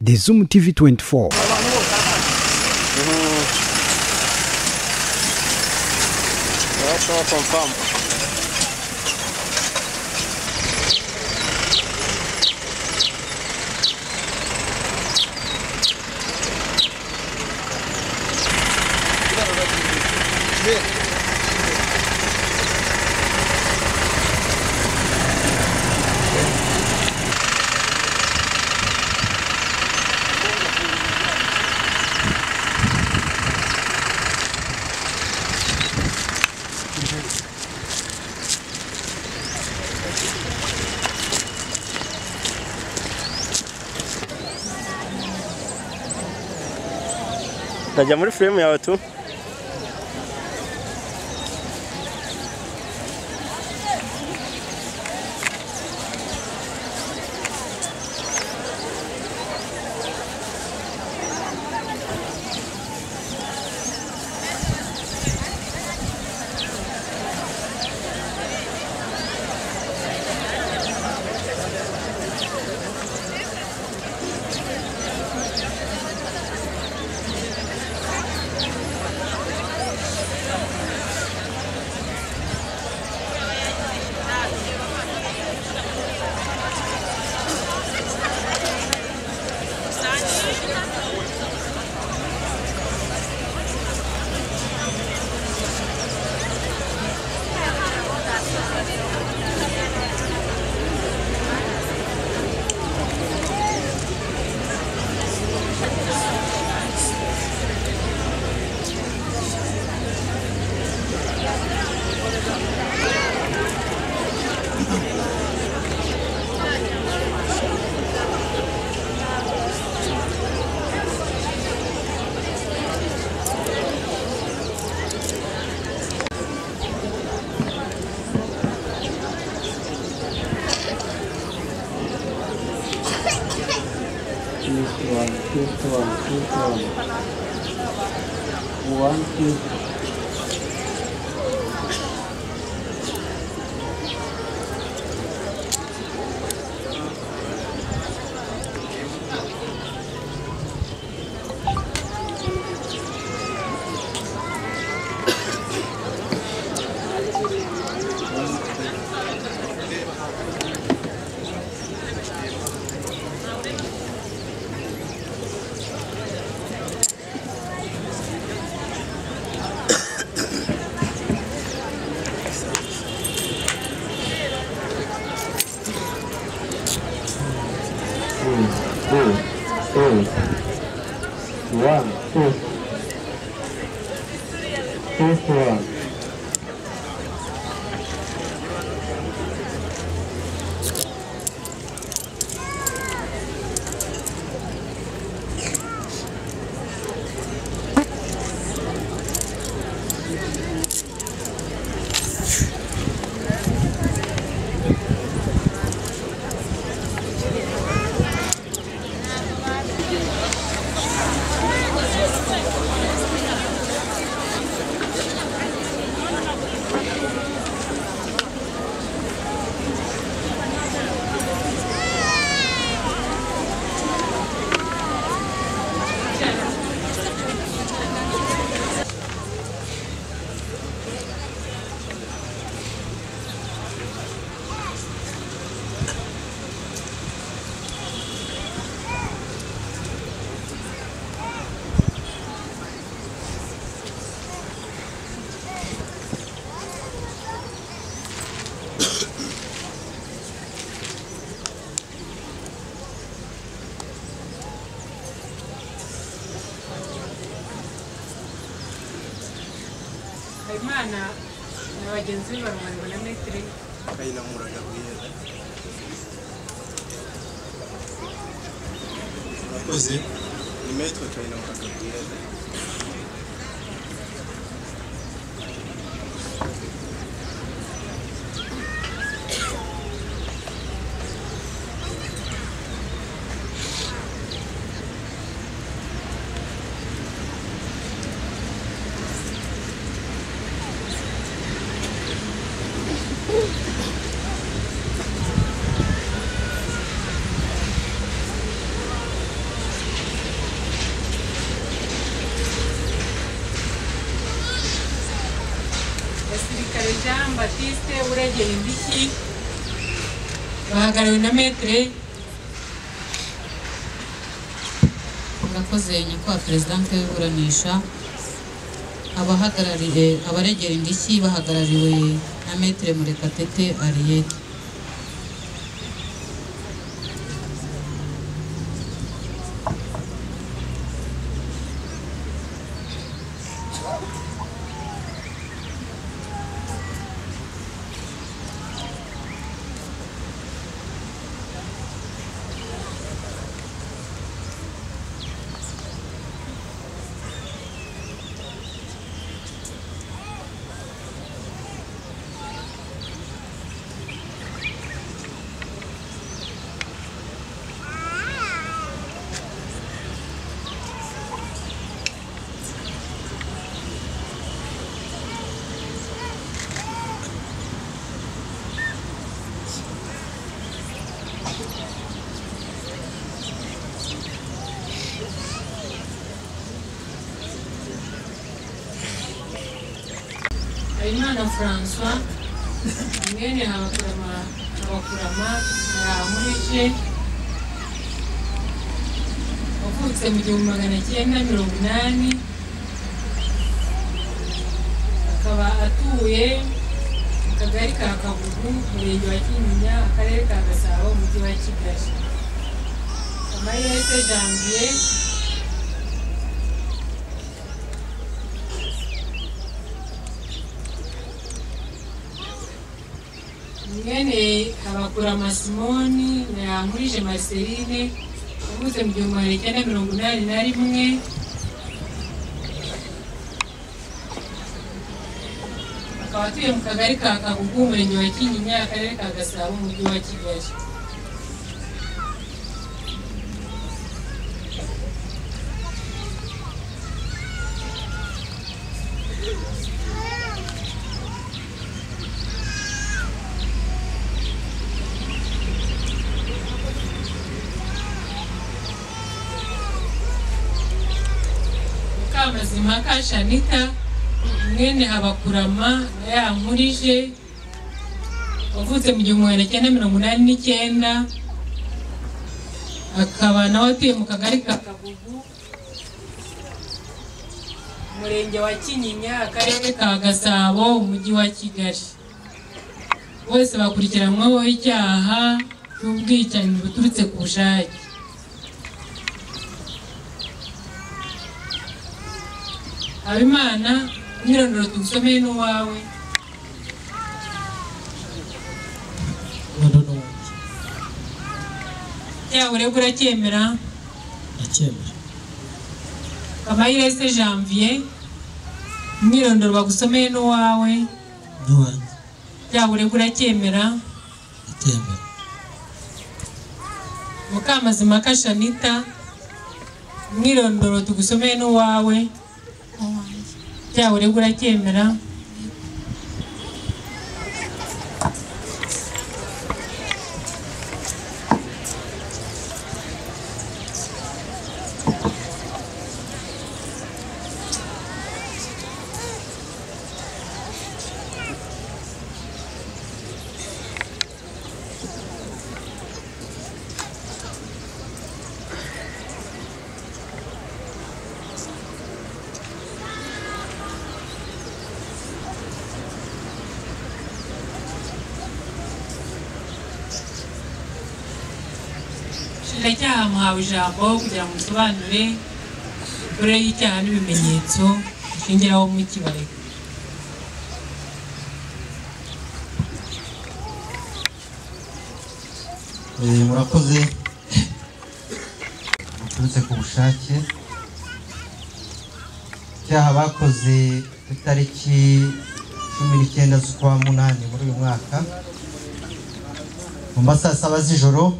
The Zoom TV 24. Confirm. Ndajya muri frame yawe tu. One, 2, 1, 2, 1, 1, 2. 2, 1, 2, 2, 1. Habimana na bagenzi be barunganirwa na Maître Kayinamura Gabriel. Murakoze, ni Maître Kayinamura Gabriel. Gasirikare Jean Baptiste uregera indishyi bahagarariwe na Maître. Murakoze nyakubahwa perezidante w'iburanisha. Abahagarariye abaregera indishyi bahagarariwe na Maître Murekatete Ariete. Habimana François mwene Habakurama Ntaramurije wavutse mu 1980, akaba atuye mu kagari ka Kagugu, umurenge wa Kinyinya, akarere ka Gasabo, umujyi wa Kigali. Kamayirese Janvier mwene Habakurama Simoni na Yankurije Marceline wavutse mu 1981, akaba atuye mu kagari ka Kagugu, umurenge wa Kinyinya, akarere ka Gasabo, umujyi wa Kigali. Mukamazimaka Shanita mwene Habakurama na Yankurije wavutse mu 1989, akaba nawe atuye mu kagari ka Kagugu, umurenge wa Kinyinya, akarere ka Gasabo, umujyi wa Kigali. Bose bakurikiranwaho icyaha cy'ubwicanyi buturutse ku bushake. Habimana, umwirondoro tugusomeye n'uwawe. Icyaha uregwa uracyemera? Ndacyemera. Kamayirese Janvier, umwirondoro bagusomeye n'uwawe. N'uwanjye. Icyaha uregwa uracyemera? Ndacyemera. Mukamazimaka Shanita, umwirondoro tugusomeye n'uwawe. Icyaha uregwa uracyemera? Ubushinjacyaha muhawe ijambo kugira ngo musobanure imikorere y'icyaha n'ibimenyetso bishingiraho mukibarega. Murakoze muturutse ku bushake. Icyaha bakoze ku itariki 19 z'ukwa munani muri uyu mwaka mu masaha 7 z'ijoro,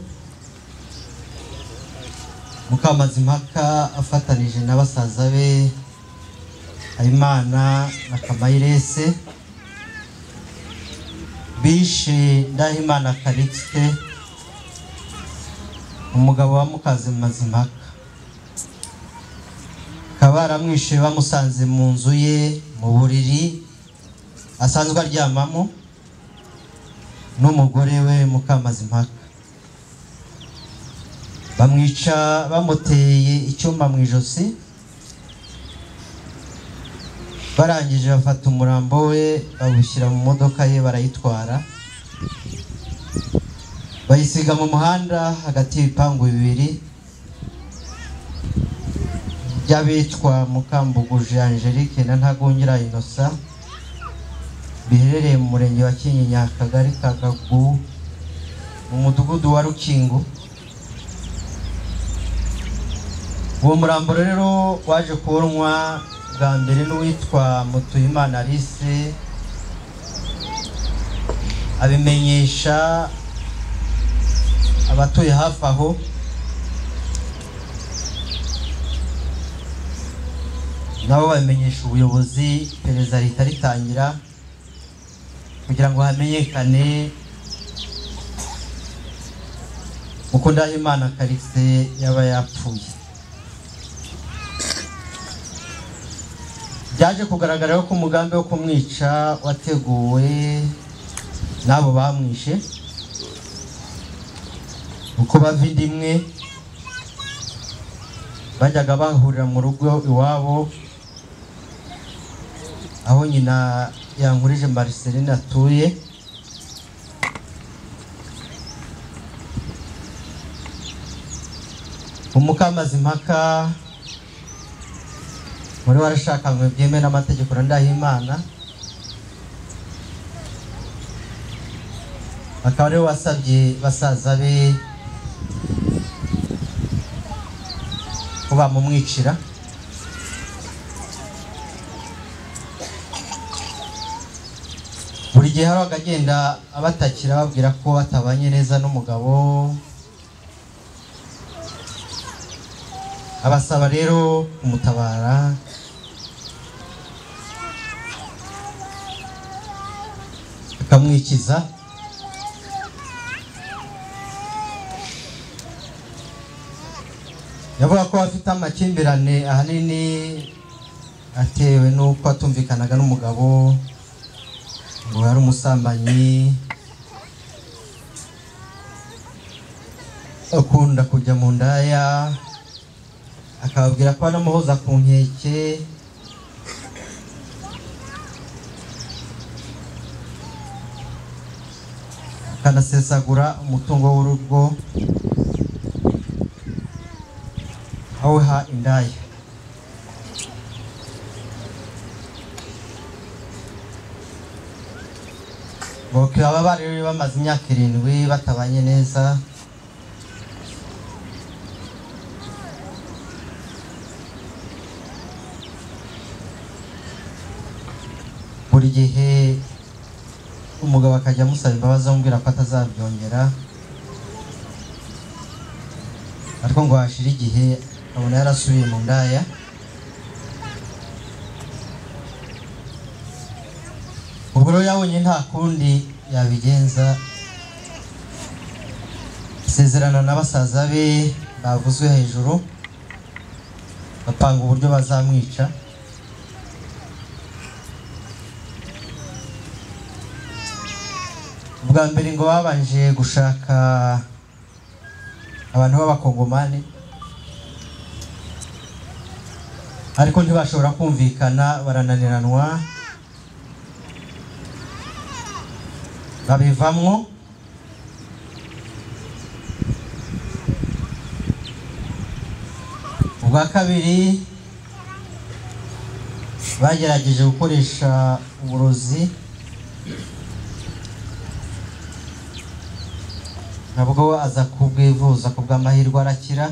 Mukamazimpaka afatanije na basaza be Habimana na Kamayirese bishe Ndahimana Calixte, umugabo wa Mukamazimpaka. Bakaba baramwishe bamusanze mu nzu ye mu buriri asanzwe aryamamo n'umugore we Mukamazimpaka. Bamwica bamuteye icyuma mu ijosi, barangije bafata umurambo we bawushyira mu modoka ye barayitwara, bayisiga mu muhanda hagati y'ibipangu bibiri by'abitwa Mukambuguje Angelique na Ntagungira Innocent, biherereye mu murenge wa Kinyinya, akagari ka Kagugu, mu mudugudu wa Rukingo. Uwo murambo rero waje kubonwa bwa mbere n'uwitwa Mutuyimana Alice, abimenyesha abatuye hafi aho. Nabo babimenyesha ubuyobozi, iperereza rihita ritangira kugira ngo hamenyekane uko Ndahimana Calixte yaba yapfuye. Byaje kugaragara ko umugambi wo kumwica wateguwe n'abo bamwishe, uko bava inda imwe bajyaga bahurira mu rugo iwabo aho nyina Yankurije Marceline atuye. Umukamazimpaka muri warashakanywe byemewe n'amategeko na Ndahimana, akaba ariwe wasabye basaza be ko bamumwicira. Buri gihe hari agenda abatakira ababwira ko atabanye neza n'umugabo, abasaba rero kumutabara. Akamwikiza. Yavuga ko afite amakimbirane ahanini atewe n'uko atumvikanaga n'umugabo, ngo yari umusambanyi ukunda kujya mu ndaya, akababwira ko anamuhoza ku nkeke. Akanasesagura umutungo w'urugo awuha indaya. Bakaba bari bamaze imyaka 7 batabanye neza. Buri gihe umugabo akajya amusaba imbabazi amubwira ko atazabyongera, ariko ngo hashira igihe abona yarasubiye mu ndaya. Ubwo rero yabonye nta kundi yabigenza, asezerana na basaza be bavuzwe hejuru, bapanga uburyo bazamwica. Ubwa mbere ngo babanje gushaka abantu b'abakongomani, ariko ntibashobora kumvikana, barananiranwa babivamwo. Ubwa kabiri bagerageje gukoresha uburozi, Nabwo aza kubwivuza ku bw'amahirwe arakira.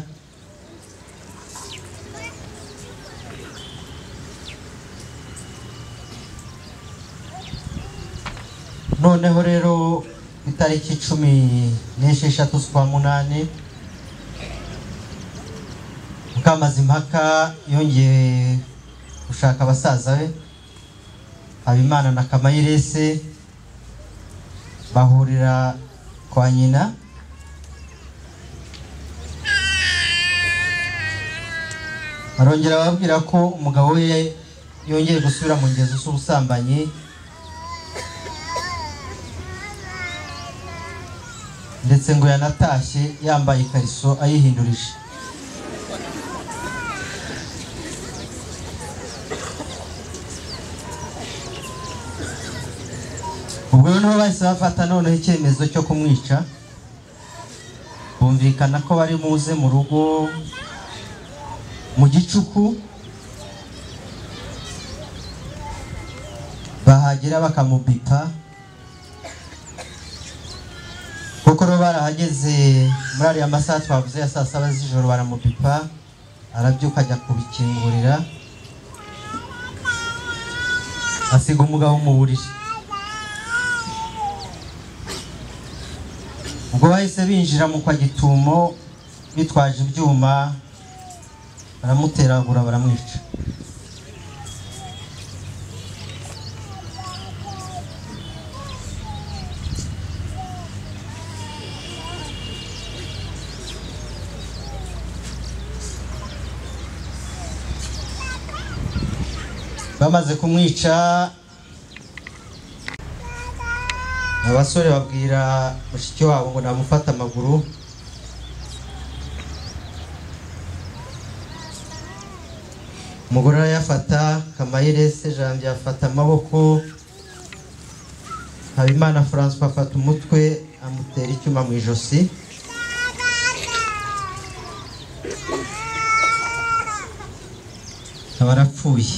Noneho rero itariki 16 z'ukwa munani, Mukamazimpaka yongeye gushaka abasaza be Habimana na Kamayirese, bahurira kwa nyina. Arongera ababwira ko umugabo we yongeye gusubira mu ngeso z'ubusambanyi, ndetse ngo yanatashye yambaye ikariso ayihindurije. Ubwo noneho bahise bafata noneho icyemezo cyo kumwica, bumvikana ko bari muze mu rugo mu gicuku, bahagera bakamubipa, kuko rero barahageze muri ariya masaha twavuze ya saa 7 z'ijoro, baramubipa, arabyuka ajya kubikingurira, asiga umugabo mu buriri. Ubwo bahise binjira mu kwa gitumo bitwaje ibyuma, baramuteragura baramwica. Bamaze kumwica, abasore babwira mushiki wabo ngo namufata amaguru. Umugore arayafata, Kamayirese Janvier afata amaboko, Habimana François afata umutwe, amutera icyuma mu ijosi. Aba arapfuye.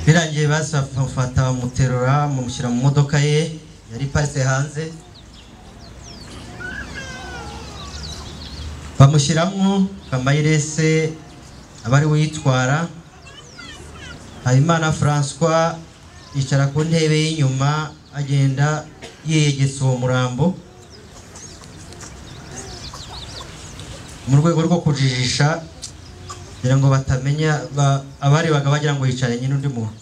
Birangiye bafata bamuterura bamushyira mu modoka ye yari iparitse hanze, bamushyiramo. Kamayirese aba ari we uyitwara, Habimana François yicara ku ntebe y'inyuma agenda yiyegetse uwo murambo, mu rwego rwo kujijisha kugira ngo batamenya, abarebaga bagira ngo yicaranye n'undi muntu.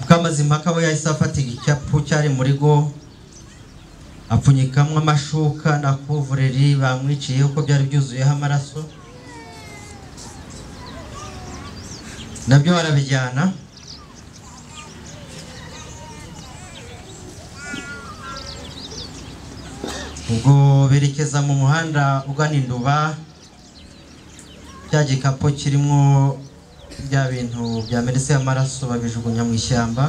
Mukamazimpaka we yahise afata igikapu cyari muri go, apfunyikamwo amashuka na kuvureri bamwiciye uko byari byuzuyeho amaraso, nabyo barabijyana. Ubwo berekeza mu muhanda ugana Induba, cya gikapu kirimo bya bintu byamenetse amaraso babijugunya mu ishyamba.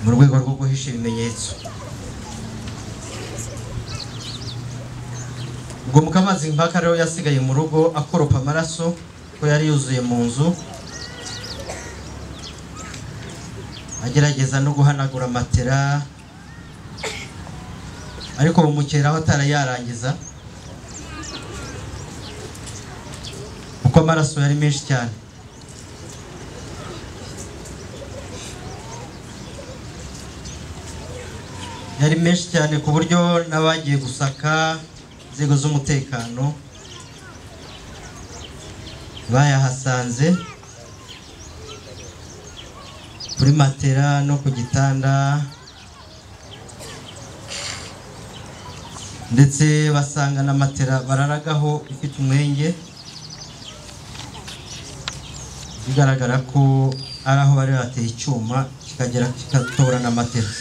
Mu rwego rwo guhisha ibimenyetso. Ubwo Mukamazimpaka rero yasigaye mu rugo akoropa amaraso ko yari yuzuye mu nzu, agerageza no guhanagura matera, ariko bumukeraho atarayarangiza kuko amaraso yari menshi cyane. Yari menshi cyane ku buryo n'abagiye gusaka inzego z'umutekano bayahasanze kuri matera no ku gitanda, ndetse basanga na matera bararagaho ifite umwenge, bigaragara ko ari aho bari bateye icyuma kikagera kikatora na matera.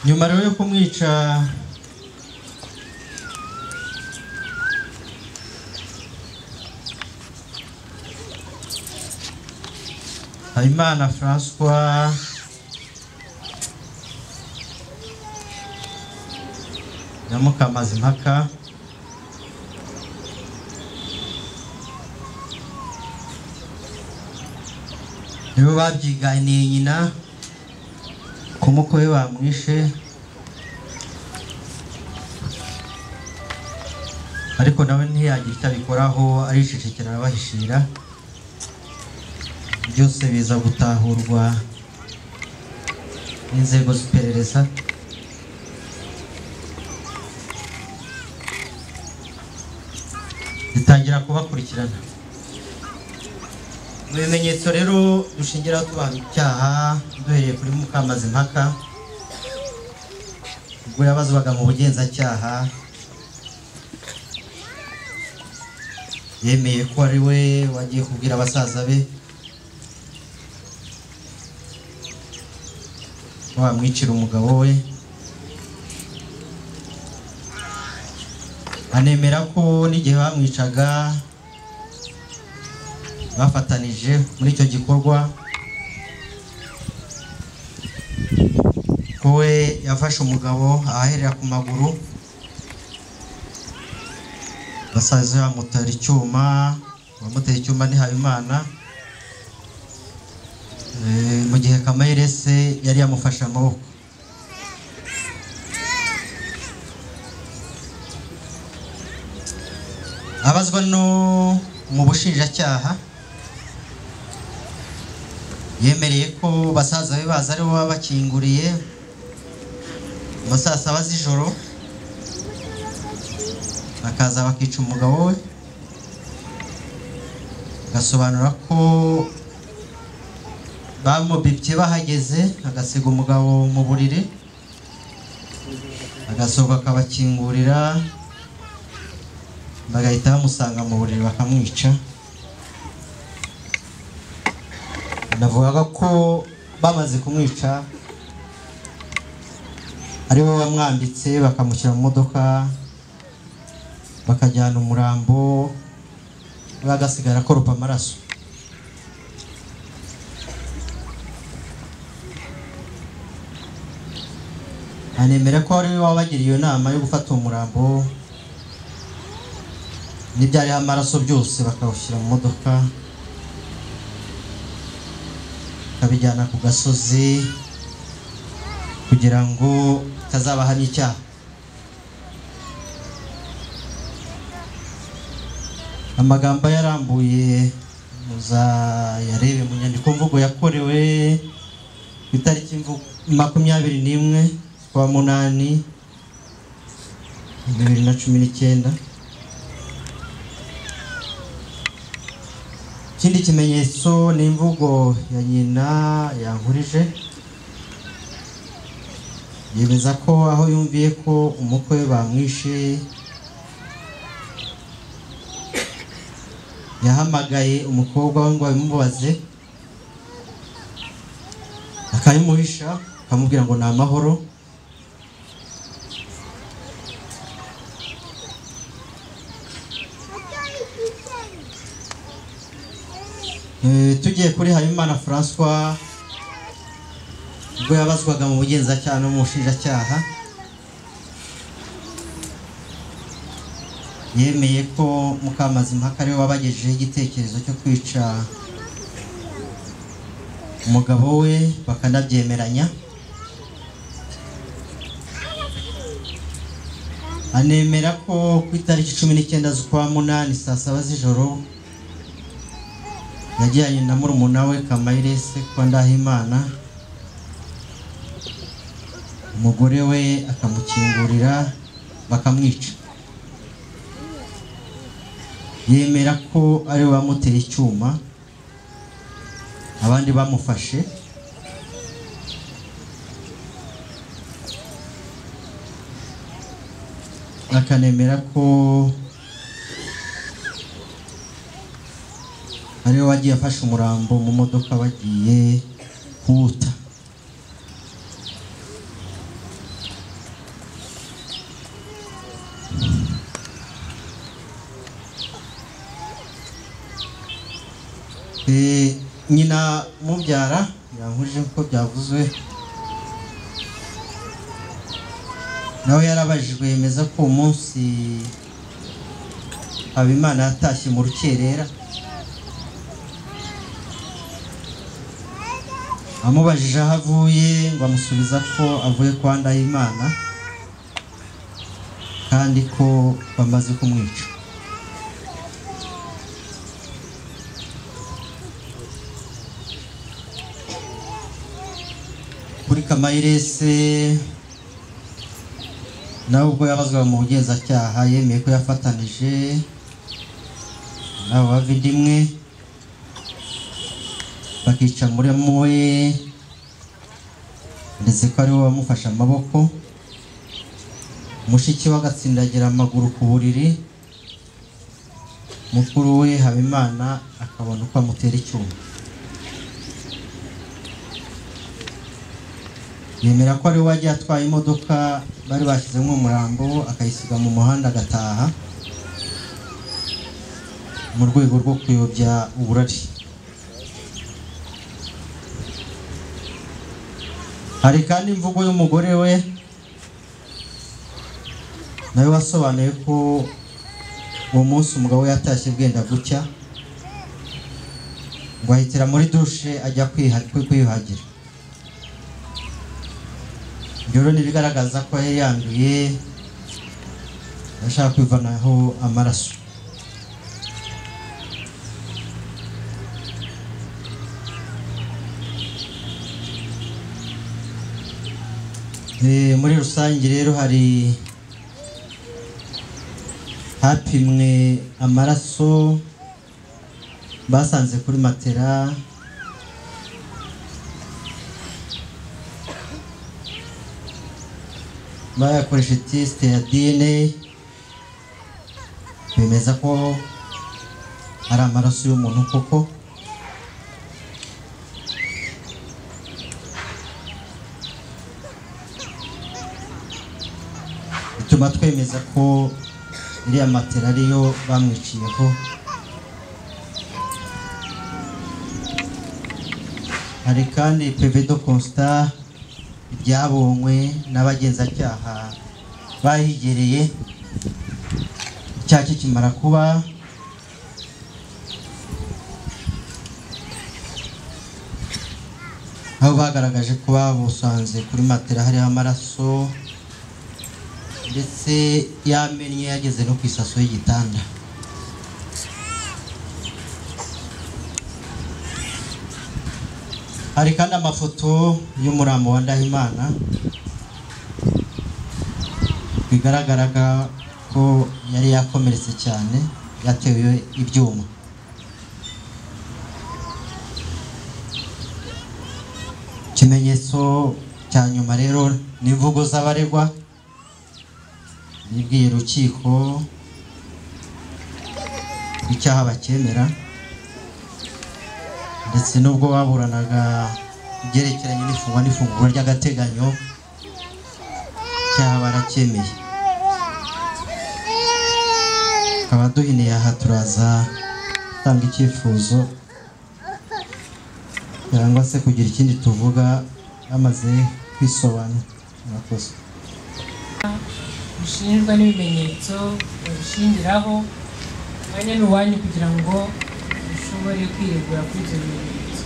Nyuma rero yo kumwica, Habimana François na Mukamazimpaka nibo babyiganiye nyina ku mukwe we bamwishe, ariko nawe ntiyagira icyo abikoraho, aricecekera arabahishira. Byose biza gutahurwa n'inzego z'iperereza. Zitangira kubakurikirana. Mu bimenyetso rero dushingiraho tubahamya icyaha, duhereye kuri Mukamazimpaka ubwo yabazwaga mu bugenzacyaha, yemeye ko ari we wagiye kubwira basaza be ko bamwicira umugabo we, anemera ko n'igihe bamwicaga bafatanije muri icyo gikorwa, ko we yafashe umugabo ahaherera ku maguru, basaza bamutera icyuma, bamutera icyuma ni Habimana, mu gihe Kamayirese yari yamufashe amaboko. Abazwa no mu bushinjacyaha, yemereye ko basaza be baza aribo baba bakinguriye mu saa saba z'ijoro, bakaza bakica umugabo we, agasobanura ko bamubibye bahageze, agasiga umugabo mu buriri, agasohoka akabakingurira, bagahita bamusanga mu buriri bakamwica. Navugaga ko bamaze kumwica aribo bamwambitse bakamushyira mu modoka, bakajyana umurambo, bagasigara akoropa amaraso. Anemera ko ari we wabagiriye iyo nama yo gufata umurambo n'ibyariho amaraso byose bakawushyira mu modoka, bakabijyana ku gasozi kugira ngo itazabahamya icyaha. Amagambo yarambuye muzayarebe mu nyandiko mvugo yakorewe ku itariki 21 z'ukwa 8 2019. Ikindi kimenyetso ni imvugo ya nyina Yankurije, yemeza ko aho yumviye ko umukwe bamwishe yahamagaye umukobwa we ngo abimubaze, akabimuhisha, akamubwira ngo ni amahoro. Tugiye kuri Habimana François ubwo yabazwaga mu bugenzacyaha no mu bushinjacyaha, yemeye ko Mukamazimpaka ariwe wabagejejeho igitekerezo cyo kwica umugabo we, bakanabyemeranya. Anemera ko ku itariki 19 z'ukwa 8 saa 7 z'ijoro yajyanye na murumuna we Kamayirese kwa Ndahimana, umugore we akamukingurira bakamwica. Yemera ko ari we wamuteye icyuma, abandi bamufashe. Akanemera ko ariwe wagiye afashe umurambo mu modoka bagiye kuwuta. Nyina mubyara yankurije ko byavuzwe, nawe yarabajijwe yemeza ko umunsi Habimana yatashye mu rukerera, amubajije aho avuye ngo amusubiza ko avuye kwa Ndahimana kandi ko bamaze kumwica. Kuri Kamayirese nawe ubwo yabazwaga mu bugenzacyaha yemeye ko yafatanije n'abo bavandimwe bakica muri we, ndetse ko ariwe wamufashe amaboko, mushiki we agatsindagira amaguru ku buriri, mukuru we Habimana akabona uko amutera icyuma. Yemera ko ari we wagiye atwaye imodoka bari bashyizemo umurambo akayisiga mu muhanda agataha mu rwego rwo kuyobya uburari. Hari kandi imvugo y'umugore we nawe wasobanuye ko uwo munsi umugabo we yatashye bwenda gucya, ngo ahitira muri dushe ajya kwiyuhagira. Ibyo ni ibigaragaza ko yari yanduye, ashaka kwivanaho amaraso. Muri rusange rero hari hapimwe amaraso basanze kuri matera, bayakoresha test ya DNA bemeza ko ari amaraso y'umuntu koko. Bituma twemeza ko iriya matera ariyo bamwiciyeho. Hari kandi PV de constat ibyabonywe n'abagenzacyaha bahigereye icyaha kikimara kuba, aho bagaragaje ko babusanze kuri matera hariho amaraso ndetse yamennye yageze no ku isaso y'igitanda. Hari kandi amafoto y'umurambo wa Ndahimana bigaragaraga ko yari yakomeretse cyane, yatewe ibyuma. Ikimenyetso cya nyuma rero ni imvugo z'abaregwa bibwiye urukiko icyaha bakemera, ndetse n'ubwo baburanaga ibyerekeranye n'ifungwa n'ifungurwa ry'agateganyo icyaha baracyemeye. Tukaba duhineye aha, turaza gutanga icyifuzo cyangwa se kugira ikindi tuvuga bamaze kwisobanura. Murakoze. Bishinjwa n'ibimenyetso babishingiraho, umwanya ni uwanyu kugira ngo mushobore kwiregura kuri ibyo bimenyetso.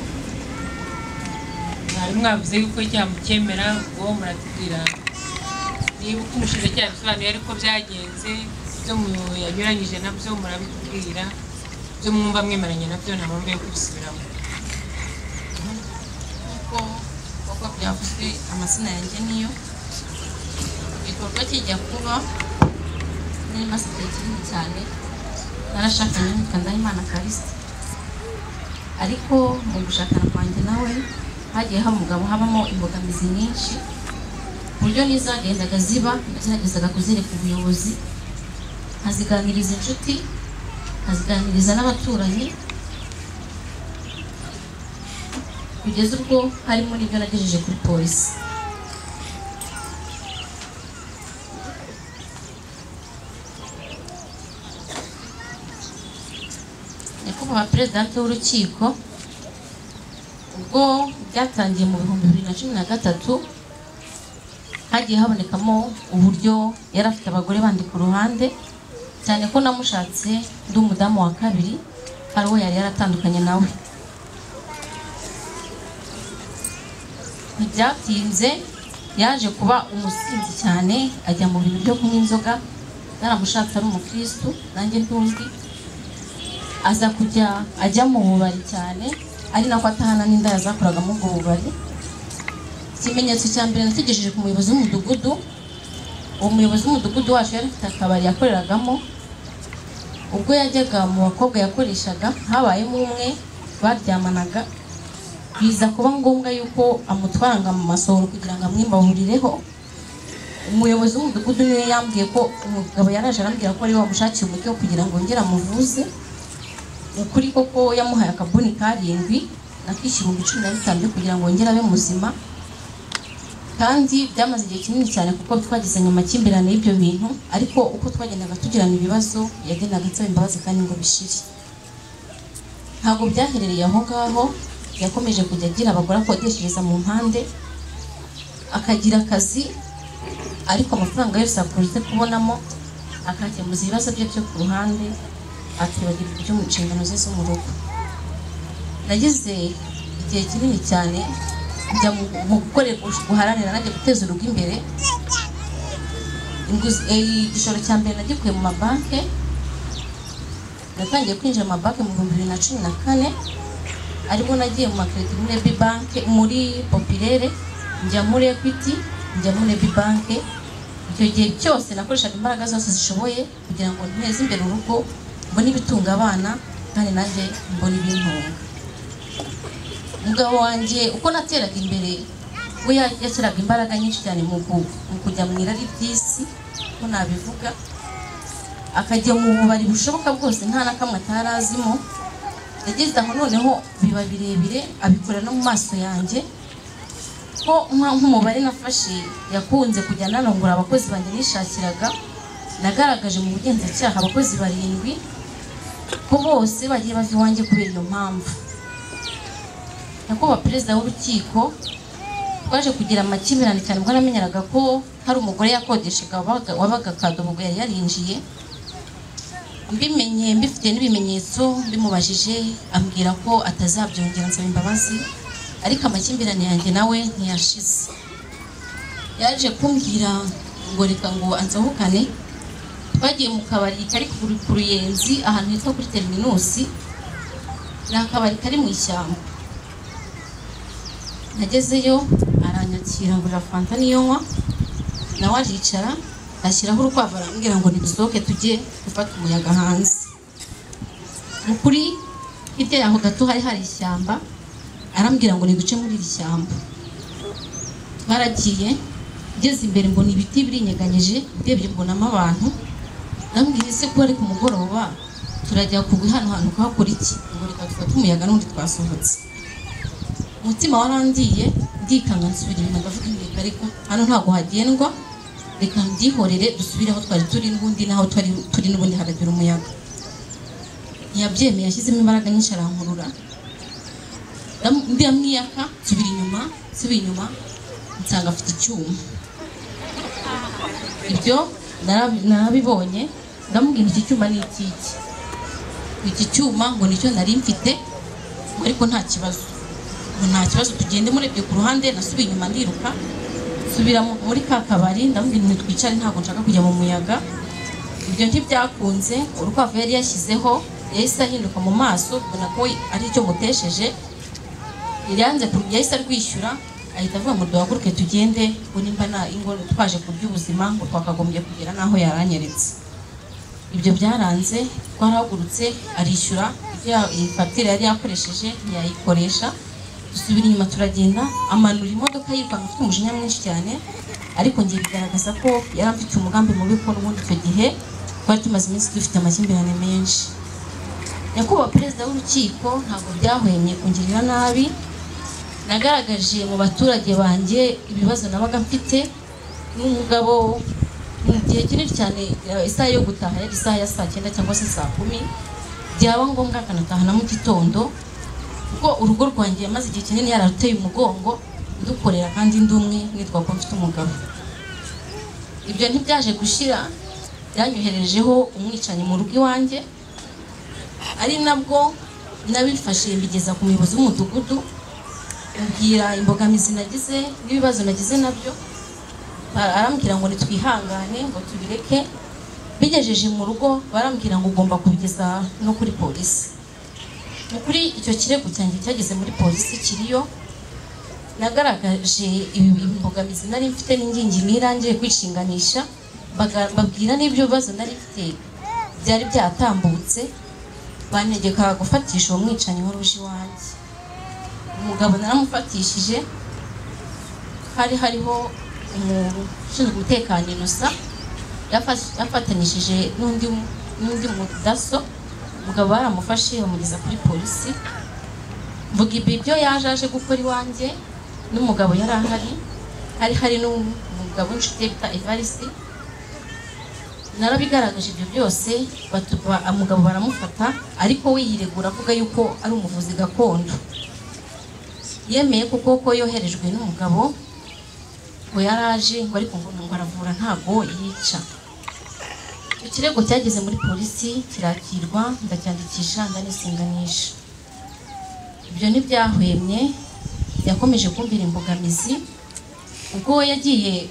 Mwari mwavuze yuko cyamucyemera, ubwo muratubwira niba uko umushinjacyaha yabisobanuye ariko byagenze, ibyo yanyuranyije nabyo murabitubwira, ibyo mwumva mwemeranya nabyo nta mpamvu yo kubisubiramo. Nk'uko byavuzwe, amazina yanjye niyo. Igikorwa kijya kuba nari maze igihe kinini cyane narashakanye n'uwitwa Ndahimana Callixte, ariko mu gushakana kwanjye nawe hagiye habamo imbogamizi nyinshi, ku buryo n'izagendaga ziba nageragezaga kuzereka ubuyobozi, nkaziganiriza inshuti, nkaziganiriza n'abaturanyi, kugeza ubwo harimo n'ibyo nagejeje kuri polisi. Nyakubahwa Perezidante w'urukiko, Ubwo byatangiye mu 2013, hagiye habonekamo uburyo yari afite abagore bandi ku ruhande, cyane ko namushatse ndi umudamu wa kabiri, hari uwo yari yaratandukanye nawe. Ntibyatinze yaje kuba umusinzi cyane, ajya mu bintu byo kunywa inzoga. Naramushatse ari umukristu nanjye ntundi, aza kujya ajya mu bubari cyane, ari nako atahana n'indaya zakoraga muri ubwo bubari. Ikimenyetso cya mbere nategereje ku muyobozi w'umudugudu. Uwo muyobozi w'umudugudu wacu yari afite akabari yakoreragamo. Ubwo yajyaga mu bakobwa yakoreshaga, habayemo umwe baryamanaga, biza kuba ngombwa yuko amutwaranga mu masohoro kugira ngo amwimbahurireho. Umuyobozi w'umudugudu niwe yambwiye ko umugabo yaraje arambwira ko ari we wamushakiye umuti wo kugira ngo ngere amuvuze. Ukuri koko yamuhaye akabuni 7 nakishyura 15,000 byo kugira ngo ngere abe muzima. Kandi byamaze igihe kinini cyane kuko twagizanye amakimbirane y'ibyo bintu, ariko uko twagendaga tugirana ibibazo yagendaga ansaba imbabazi kandi ngo bishire. Ntabwo byaherereye aho ngaho, yakomeje kujya agira abagore akodeshereza mu mpande, akagira akazi, ariko amafaranga yose akunze kubonamo akakemuza ibibazo bye byo ku ruhande, akibagirwa ibyo mu nshingano ze zo mu rugo. Nagize igihe kinini cyane njya mu gukorera guharanira nanjye guteza urugo imbere. Igishoro cya mbere nagikuye mu mabanki. Natangiye kwinjira mu mabanki mu 2014, ariko nagiye mu makredi muri Ebi Bank, muri Populaire, njya muri Equity, njya muri Ebi Bank. Icyo gihe cyose nakoreshaga imbaraga zose zishoboye kugira ngo nteze imbere urugo, mbone ibitunga abana kandi nanjye mbone ibintunga. Umugabo wanjye uko nateraga imbere, we yashyiraga imbaraga nyinshi cyane mu kujya mu irari ry'isi, ko nabivuga, akajya mu bubari bushoboka bwose nta na kamwe atarazimo. Yageze aho noneho biba birebire, abikora no mu maso yanjye, ko nk'umubare nafashe yakunze kujya narongora abakozi banjye nishakiraga. Nagaragaje mu bugenzacyaha abakozi 7 ko bose bagiye bava iwanjye kubera iyo mpamvu. Nyakubahwa perezida w'urukiko, twaje kugira amakimbirane cyane ubwo namenyeraga ko hari umugore yakodeshaga wabaga Kadobogo yari yarinjiye. Mbimenye mbifite n'ibimenyetso, mbimubajije ambwira ko atazabyongera, nsaba imbabazi, ariko amakimbirane yanjye nawe ntiyashize. Yaje kumbwira ngo reka ngo ansohokane. Twagiye mu kabari kari ku Ruyenzi, ahantu hitwa kuri Terminusi, ni akabari kari mu ishyamba. Nagezeyo aranyakira ngurira fanta niyo nywa, nawe aricara ashyiraho urukwavu arambwira ngo nidusohoke tujye gufata umuyaga hanze. Mu kuri hirya yaho gato hari hari ishyamba, arambwira ngo niduce muri iri shyamba. Twaragiye, ngeze imbere mbona ibiti birinyeganyeje, ndebye mbonamo abantu. Ndamubwira ese ko ari ku mugoroba turajya kugwa hano hantu kuhakora iki? Ngo reka dufate umuyaga n'undi twasohotse. Umutima warandiye, ndikanga nsubira inyuma ndavuga nti reka hano ntabwo hagendwa, reka mbyihorere dusubire aho twari turi n'ubundi, naho twari turi n'ubundi haragira umuyaga. Ntiyabyemeye, yashyizemo imbaraga nyinshi arankurura, ndamwiyaka nsubira inyuma nsanga afite icyuma. Ibyo narabibonye, ndamubwira iki cyuma ni iki, iki cyuma ngo nicyo nari mfite, ariko nta kibazo, ngo nta kibazo tugende. Murebye ku ruhande nasubiye inyuma ndiruka nsubira muri ka kabari, ndamubwira nti twicare ntabwo nshaka kujya mu muyaga. Ibyo ntibyakunze, urukwavu yari yashyizeho yahise ahinduka mu maso, mbona ko ari icyo mutesheje, yanze yahise arwishyura, ahita avuga ngo duhaguruke tugende, ngo nimba na ingo twaje ku by'ubuzima ngo twakagombye kugera n'aho yaranyeretse. Ibyo byaranze, twarahagurutse arishyura ibyo fagitire yari yakoresheje ntiyayikoresha, dusubira inyuma turagenda, amanura imodoka yirukanka afite umujinya mwinshi cyane, ariko ngiye bigaragaza ko yari afite umugambi mubi, ko n'ubundi icyo gihe twari tumaze iminsi dufite amakimbirane menshi. Nyakubahwa perezida w'urukiko, ntabwo byahwemye kungirira nabi. Nagaragaje mu baturage banjye ibibazo nabaga mfite n'umugabo mu gihe kinini cyane. Isaha yo gutaha yari isaha ya saa 9 cyangwa se saa 10, byaba ngombwa akanataha na mu gitondo. Kuko urugo rwanjye yamaze igihe kinini yararuteye umugongo ndukorera kandi ndi umwe nitwa ko mfite umugabo. Ibyo ntibyaje gushira, yanyoherejeho umwicanyi mu rugo iwanjye, ari nabwo nabifashe mbigeza ku muyobozi w'umudugudu, mbwira imbogamizi nagize n'ibibazo nagize nabyo, arambwira ngo nitwihangane ngo tubireke. Bigejeje mu rugo barambwira ngo ugomba kubigeza no kuri polisi. Kuri icyo kirego cyanjye cyageze muri polisi kiriyo, nagaragaje imbogamizi nari mfite n'ingingimira ngiye kwishinganisha, babwira n'ibyo bibazo nari mfite byari byatambutse, bantegeka gufatisha uwo mwicanyi wari uje iwanjye. Umugabo naramufatishije, hari hariho umuntu ushinzwe umutekano Innocent yafatanyishije n'undi mudaso. Umugabo baramufashe bamugeza kuri polisi. Mvuga ibyo yaje gukora iwanjye, n'umugabo yari ahari, hari n'umugabo w'inshuti bita Evariste. Narabigaragaje ibyo byose, umugabo baramufata, ariko we yiregura avuga yuko ari umuvuzi gakondo. Yemeye kuko ko yoherejwe n'umugabo ngo yaraje ngo ariko ngo aravura ntago yica. Ikirego cyageze muri polisi kirakirwa, ndacyandikisha ndanisinganisha. Ibyo ntibyahwemye, yakomeje kumbira imbogamizi. Ubwo yagiye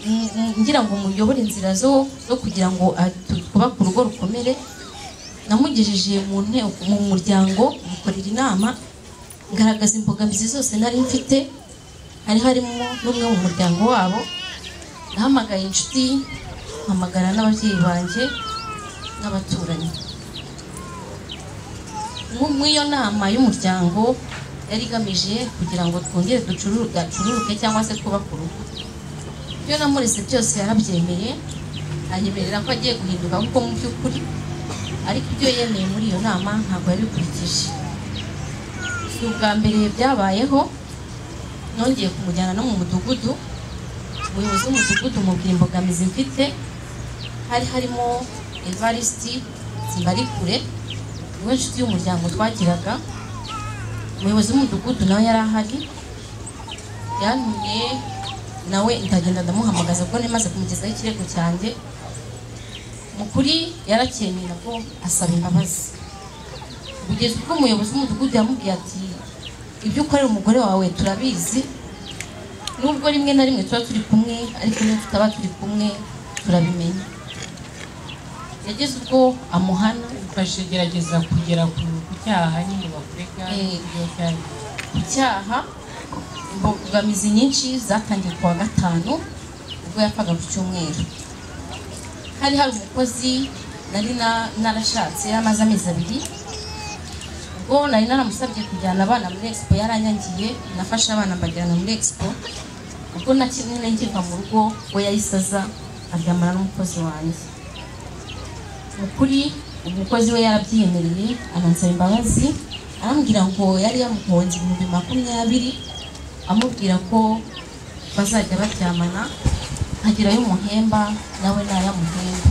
ngira ngo muyobore inzira zo kugira ngo twubake urugo rukomere, namugejeje mu muryango mukorera inama, ngaragaza imbogamizi zose nari mfite, hari harimo n'umwe mu muryango wabo. Nahamagaye inshuti, mpamagara n'ababyeyi banjye n'abaturanyi. Muri iyo nama y'umuryango yari igamije kugira ngo twongere ducururuke cyangwa se twubake urugo. Ibyo namurese byose yarabyemeye, anyemerera ko agiye guhinduka kuko mu by'ukuri, ariko ibyo yemeye muri iyo nama ntabwo yabikurikije. Si ubwa mbere byabayeho, nongeye kumujyana no mu mudugudu. Umuyobozi w'umudugudu mubwira imbogamizi mfite, hari harimo Evariste Simbarikure, niwe nshuti y'umuryango twagiraga. Umuyobozi w'umudugudu nawe yari ahari, yantumye nawe ndagenda ndamuhamagaza ubwo nari maze kumugezaho ikirego cyanjye. Mu kuri yaracyemeye nabwo asaba imbabazi. Kugeza ubwo umuyobozi w'umudugudu yamubwiye ati ibyo ukorera umugore wawe turabizi, nubwo rimwe na rimwe tuba turi kumwe ariko niyo tutaba turi kumwe turabimenya. Yageze ubwo amuhana. Ufashe gerageza kugera ku cyaha nyine bakurega ku cyaha. Imbogamizi nyinshi zatangiye kuwa gatanu ubwo yapfaga ku cyumweru. Hari umukozi nari narashatse yamaze amezi 2, ubwo nari naramusabye kujyana abana muri expo yaranyangiye, nafashe abana mbajyana muri expo. Ubwo nakimwe nkiva mu rugo we yayisaza aryamana n'umukozi wanjye. Mukuri umukozi we yarabyiyemereye anansaba imbabazi, arambwira ngo yari yamuhonze 20,000, amubwira ko bazajya baryamana nkagerayo umuhemba nawe nayamuhemba.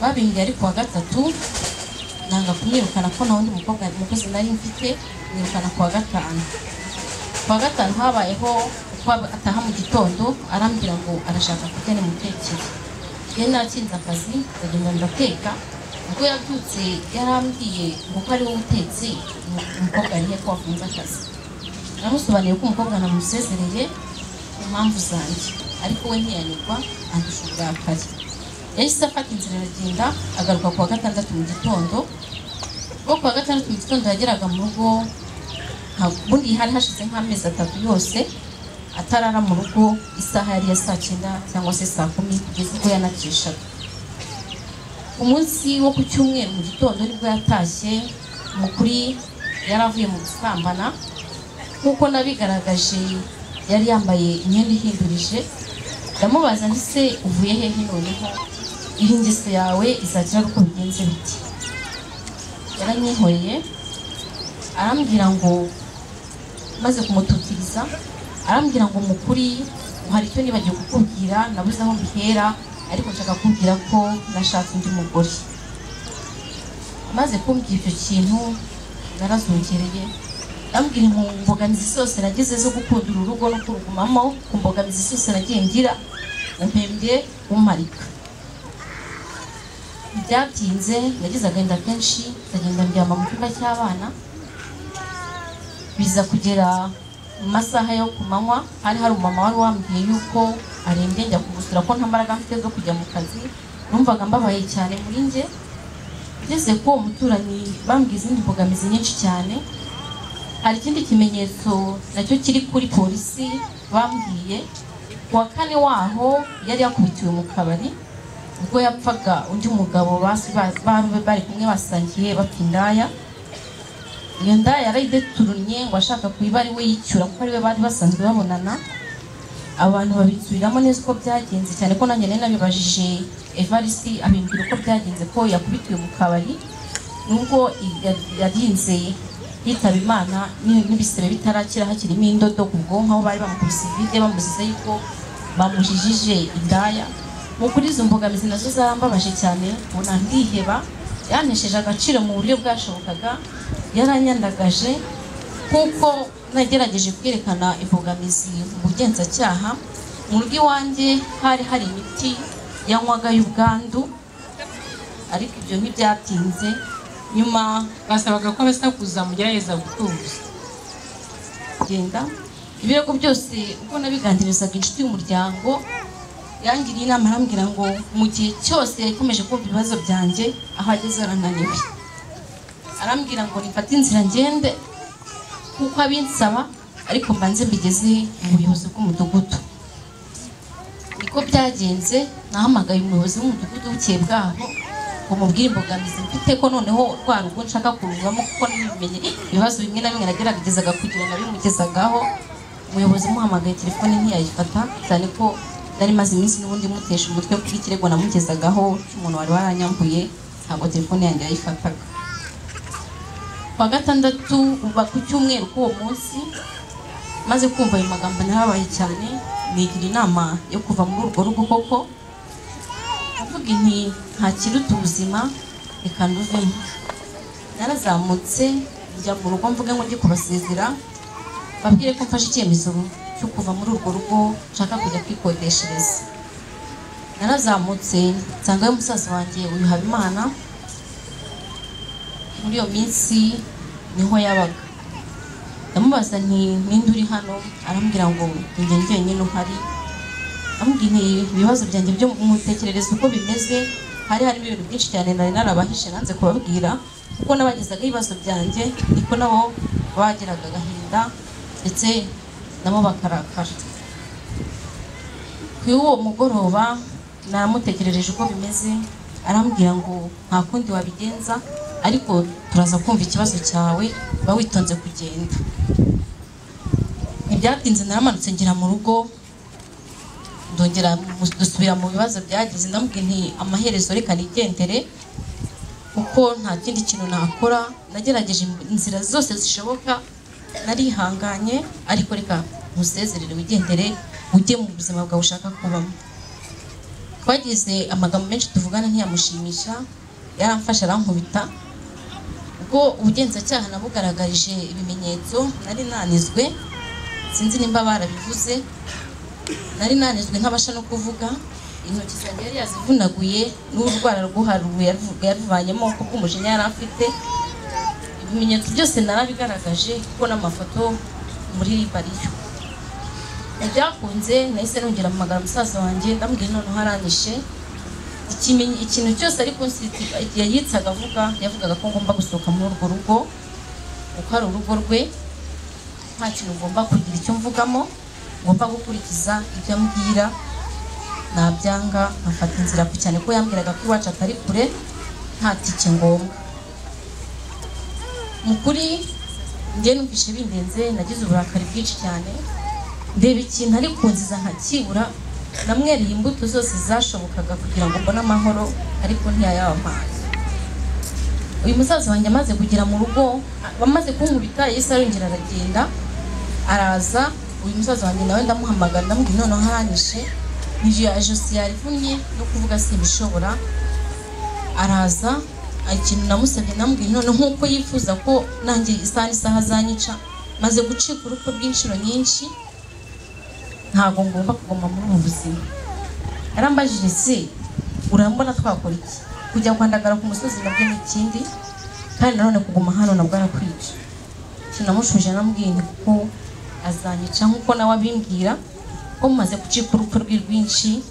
Babimbwiye ari kuwa gatatu, nanga kumwirukana ko nta wundi mukobwa umukozi nari mfite, mwirukana kuwa gatanu. Kuwa gatanu habayeho uko ataha mu gitondo, arambwira ngo arashaka kurya nimutekere. Yari nakinze akazi ndagenda ndateka. Ubwo yabyutse yarambwiye ngo ko ari wowe utetse, umukobwa ari he ko wafunze akazi. Namusobanuriye ko umukobwa namusezereye ku mpamvu zanjye, ariko we ntiyanyurwa andusha uburakari. Yahise afata inzira aragenda, agaruka kuwa gatandatu mu gitondo. Ubwo kuwa gatandatu mu gitondo yageraga mu rugo, ubundi hari hashize nk'amezi 3 yose atarara mu rugo, isaha yari ya saa 9 cyangwa se saa 10 kugeza ubwo yanacishaga. Umunsi wo ku cyumweru mu gitondo nibwo yatashye. Mukuri yaravuye mu gusambana, nkuko nabigaragaje yari yambaye imyenda ihindurije. Ndamubaza nti se uvuye hehe noneho iyi ngeso yawe izakira uko bigenze biti? Yaranyihoreye arambwira ngo maze kumututiriza, arambwira ngo mukuri hari icyo nibagiwe kukubwira nabuze aho mbihera, ariko nshaka kukubwira ko nashatse undi mugore. Maze kumbwira icyo kintu Narazongereye, ndamubwira mu mbogamizi zose nagize zo gukunda uru rugo no kurugumamo, ku mbogamizi zose nagiye ngira, umpembye umparika. Byatinze, nagize agahinda kenshi, ndagenda ndyama mu cyumba cy'abana. Biza kugera mu masaha yo ku manywa, hari umumama wari wambwiye yuko arembye, njya kumusura ko nta mbaraga mfite zo kujya mu kazi. Numvaga mbabaye cyane muri njye. Ngeze ko uwo muturanyi bambwiye izindi mbogamizi nyinshi cyane. Hari ikindi kimenyetso nacyo kiri kuri polisi bambwiye. Ku wa kane waho yari yakubitiwe mu kabari, ubwo yapfaga undi mugabo bari kumwe basangiye bapfa indaya. Iyo ndaya yarayideturunye ngo ashaka kuyiba ari we yicyura, kuko ari we bari basanzwe babonana. Abantu babitsubiramo neza uko byagenze, cyane ko nanjye nari nabibajije Evariste abimbwira uko byagenze, ko yakubitiwe mu kabari nubwo yarinze yitaba Imana n'ibisebe bitarakira, hakirimo indodo ku bwonko, aho bari bamukubise vide bamuziza yuko bamujijije indaya. Mu kuri izo mbogamizi nazo zarambabaje cyane, ubona ndiheba. Yanesheje agaciro mu buryo bwashobokaga, yaranyandagaje, kuko nagerageje kwerekana imbogamizi mu bugenzacyaha. Mu rugo iwanjye hari imiti yanywaga y'ubwandu, ariko ibyo ntibyatinze. Nyuma basabaga ko abasakuza mugerageza gutuza genda. Ibirego byose ubwo nabiganirizaga inshuti y'umuryango, yangiriye inama arambwira ngo mu gihe cyose yakomeje kumva ibibazo byanjye, aho ageze arananiwe. Arambwira ngo nifate inzira ngende kuko abinsaba, ariko mbanze mbigeze mu buyobozi bw'umudugudu. Niko byagenze, nahamagaye umuyobozi w'umudugudu bukeye bwaho ngo mubwire imbogamizi mfite, ko noneho rwa rugo nshaka kuruvamo, kuko nibimenye ibibazo bimwe na bimwe nageragezaga kugira nabimugezagaho. Umuyobozi muhamagaye telefone ntiyayifata, cyane ko nari maze iminsi n'ubundi mutesha umutwe kuko ikirego namugezagaho cy'umuntu wari waranyambuye, ntabwo telefone yanjye yayifataga. Kwa gatandatu uba ku cyumweru k'uwo munsi, maze kumva ayo magambo narabaye cyane, nigira inama yo kuva muri urwo rugo koko. Avuga inti nta kiruta ubuzima, reka nduvemo. Narazamutse njya mu rugo mvuge ngo njye kubasezera, babwire ko mfashe icyemezo cyo kuva muri urwo rugo, nshaka kujya kwikodeshereza. Narazamutse nsangayo umusaza wanjye uyu Habimana. Muri iyo minsi niho yabaga. Ndamubaza nti ninde uri hano? Arambwira ngo njye njyenyine uhari. Amubwira nti ibibazo byanjye byo mutekerereza uko bimeze, harimo ibintu byinshi cyane nari narabahishe nanze kubabwira, kuko nabagezaga ibibazo byanjye niko nabo bagiraga agahinda ndetse nabo bakarakara. Kuri uwo mugoroba naramutekerereje uko bimeze, arambwira ngo nta kundi wabigenza, ariko turaza kumva ikibazo cyawe, ba witonze kugenda. Ntibyatinze naramanutse ngera mu rugo, ndongera dusubira mu bibazo byagize. Ndamubwira nti amaherezo reka nigendere, kuko nta kindi kintu nakora. Nagerageje inzira zose zishoboka, narihanganye, ariko reka nkusezerere wigendere, ujye mu buzima bwawe ushaka kubamo. Twagize amagambo menshi tuvugana ntiyamushimisha, yaramfashe arankubita. Ubwo ubugenzacyaha nabugaragarije ibimenyetso, nari nanizwe, sinzi nimba barabivuze, nari nanizwe ntabasha no kuvuga. Intoki zanjye yari yazivunaguye n'urwara rwuharuye yaruvanyemo kubw'umujinya yari afite. Ibimenyetso byose narabigaragaje, kuko n'amafoto muri bariyo. Ntibyakunze, nahise nongera mpamagara musaza wanjye, ndamubwira noneho aranyishe. Ikintu cyose ariko yitsaga avuga, yavugaga ko ngomba gusohoka muri urwo rugo, kuko ari urugo rwe, nta kintu ngomba kugira icyo mvugamo, ngomba gukurikiza ibyo ambwira. Nabyanga nkafata inzira, cyane ko yambwiraga ko iwacu atari kure, nta tike ngombwa. Mu kuri njye numvise bindenze, nagize uburakari bwinshi cyane, ndeba ikintu ari kunziza nkakibura. Namwereye imbuto zose zashobokaga kugira ngo mbone amahoro, ariko ntiyayampaye. Uyu musaza wanjye amaze kugera mu rugo, bamaze kunkubita, yahise arongera aragenda araza. Uyu musaza wanjye nawe ndamuhamagara, ndamubwira noneho aranyishe, ijosi yarivunnye no kuvuga simbishobora. Araza Ikintu namusabye namubwiye none nk'uko yifuza ko nanjye isaha n'isaha azanyica, maze gucika urupfu rw'inshuro nyinshi, ntabwo ngomba kuguma muri ubu buzima. Yarambajije se urambona twakora iki? Kujya kwandagara ku musozi nabyo ni ikindi, kandi nanone kuguma hano nabwo arakwica. Sinamushuje namubwiye nti kuko azanyica nk'uko nawe abimbwira ko mumaze gucika urupfu rwe rwinshi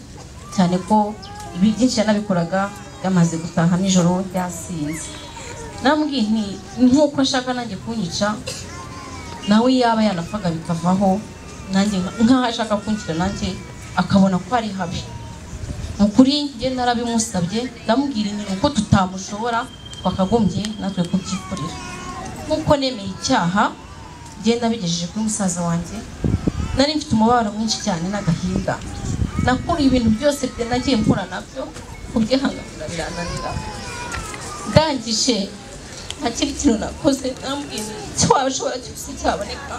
cyane, ko ibi byinshi yanabikoraga yamaze gutaha nijoro yasinze. Namubwiye nti nk'uko ashaka nanjye kunyica, nawe yaba yanapfaga bikavaho, nanjye nk'aho ashaka kunshyira nanjye akabona ko ari habi. Mu kuri njye narabimusabye, ndamubwira nti uko tutamushobora twakagombye natwe kubyikorera. Nk'uko nemeye icyaha njye nabigejeje kuri musaza wanjye, nari mfite umubabaro mwinshi cyane n'agahinda. Nakuriye ibintu byose nagiye mpura nabyo, kubyihanganira birananira. Ndangije nta kindi kintu nakoze, namubwiye icyo wabishobora cyose cyaboneka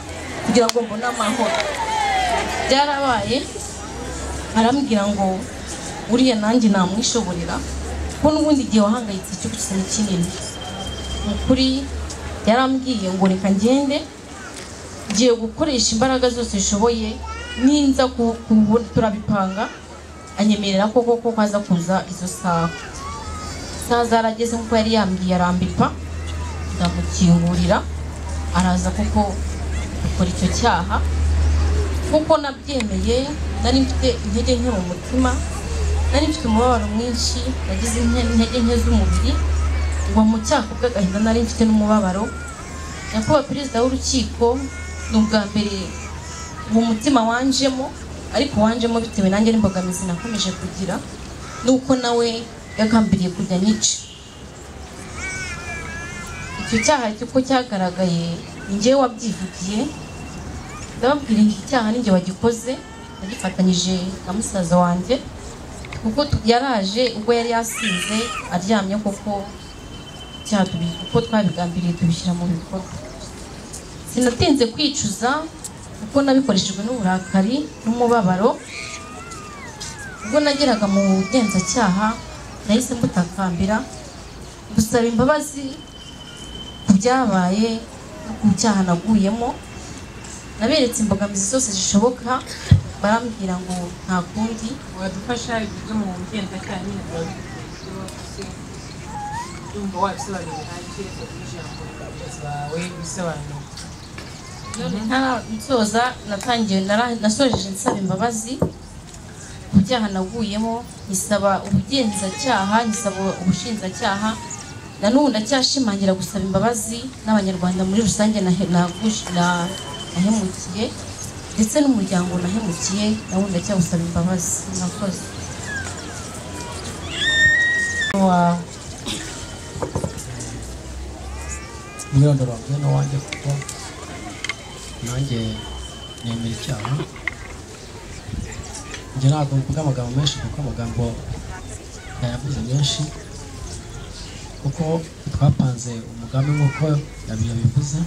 kugira ngo mbone amahoro. Byarabaye, arambwira ngo uriya nanjye namwishoborera, kuko n'ubundi igihe wahangayitse icyo gusa ni kinini. Mu kuri yarambwiye ngo reka ngende, ngiye gukoresha imbaraga zose nshoboye, ninza turabipanga. Anyemerera ko koko aza kuza izo saha. Isaha zarageze nk'uko yari yambwiye, arambipa, ndamukingurira, araza koko gukora icyo cyaha. Kuko nabyemeye, nari mfite intege nke mu mutima, nari mfite umubabaro mwinshi, nagize intege nke z'umubiri, ngwa mu cyaha kubw'agahinda nari mfite n'umubabaro. Nyakubahwa Perezida w'urukiko, ni ubwa mbere uwo mutima wanjemo, ariko wanjemo bitewe nanjye n'imbogamizi nakomeje kugira, nuko nawe yagambiriye kujya nyica. Icyo cyaha cy'uko cyagaragaye ni njyewe wabyivugiye, ndababwira iki cyaha ni njye wagikoze, nagifatanyije na musaza wanjye, kuko yaraje ubwo yari yasinze aryamye koko icyaha uko twabigambiriye tubishyira mu bikorwa. Sinatinze kwicuza kuko nabikoreshejwe n'uburakari n'umubabaro. Ubwo nageraga mu bugenzacyaha nahise mbutakambira gusaba imbabazi ku byabaye no ku cyaha naguyemo. Naberetse imbogamizi zose zishoboka, barambwira ngo nta kundi. Wadufasha ibyo mu bugenzacyaha nyine ndumva wabisobanura bihagije, ijambo mugenzi wawe bisobanura. Nsoza natangiye nasojeje nsaba imbabazi ku byaha naguyemo, nkisaba ubugenzacyaha, nkisaba ubushinjacyaha, na n'ubu ndacyashimangira gusaba imbabazi n'Abanyarwanda muri rusange nahemukiye, ndetse n'umuryango nahemukiye nawo ndacyawusaba imbabazi. Murakoze. Umwirondoro wanjye n'uwanjye, kuko nanjye nemera icyaha. Njye ntabwo mvuga amagambo menshi kuko amagambo yayavuze menshi, kuko twapanze umugambi nk'uko yabivuze,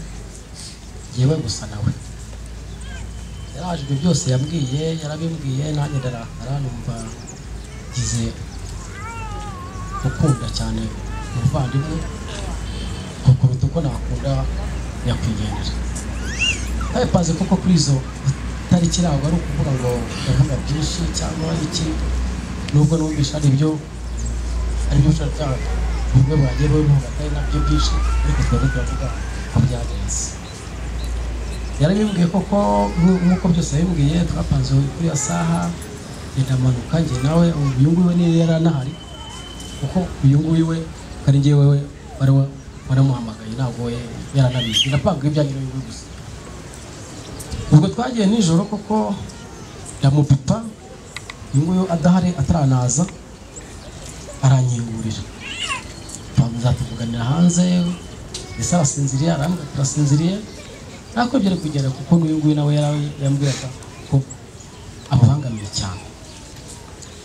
yewe gusa nawe yaraje ibyo byose yambwiye, yarabimbwiye, nanjye ndarakara, numva ngize gukunda cyane umuvandimwe kuruta uko nakunda nyakwigendera. Twabipanze kuko kuri izo tariki ntabwo ari ukuvuga ngo ndavuga byinshi cyangwa iki, nubwo numvisha ari byo bimwe bagiye babivuga atari nabyo byinshi, ariko twebwe turavuga ko byagenze. Yarabimbwiye koko nk'uko byose yabimbwiye, twapanze kuri iyo saha, ndamanuka njye nawe. Uyu nguyu we niyo yari anahari, kuko uyu nguyu we ari njyewe we wari waramuhamagaye, ntabwo we yaranabizi, ndapanga ibyanjye n'uyu nguyu gusa. Ubwo twagiye nijoro koko ndamupipa, uyu nguyu adahari ataranaza, aranyingurira, tuvuganira hanze, ese arasinziriye, arambwira turasinziriye, ntabwo byari kugera kuko n'uyu nguyu nawe yarambwiraga ko amubangamiye cyane.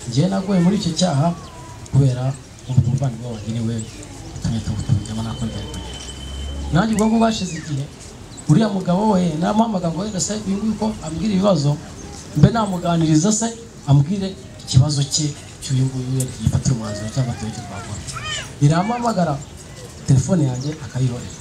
Njyewe naguye muri icyo cyaha kubera umuvandimwe wanjye niwe utumye tubijyamo, ntabwo byari kugera. Nanjye ubwo ngubwo hashize igihe uriya mugabo we naramuhamagara ngo wenda se uyu nguyu ko ambwira ibibazo, mbe namuganiriza se ambwire ikibazo cye Icyo uyu nguyu yifatira umwanzuro cyangwa turebe icyo twakora. Irampamagara telefone yanjye akayihorera.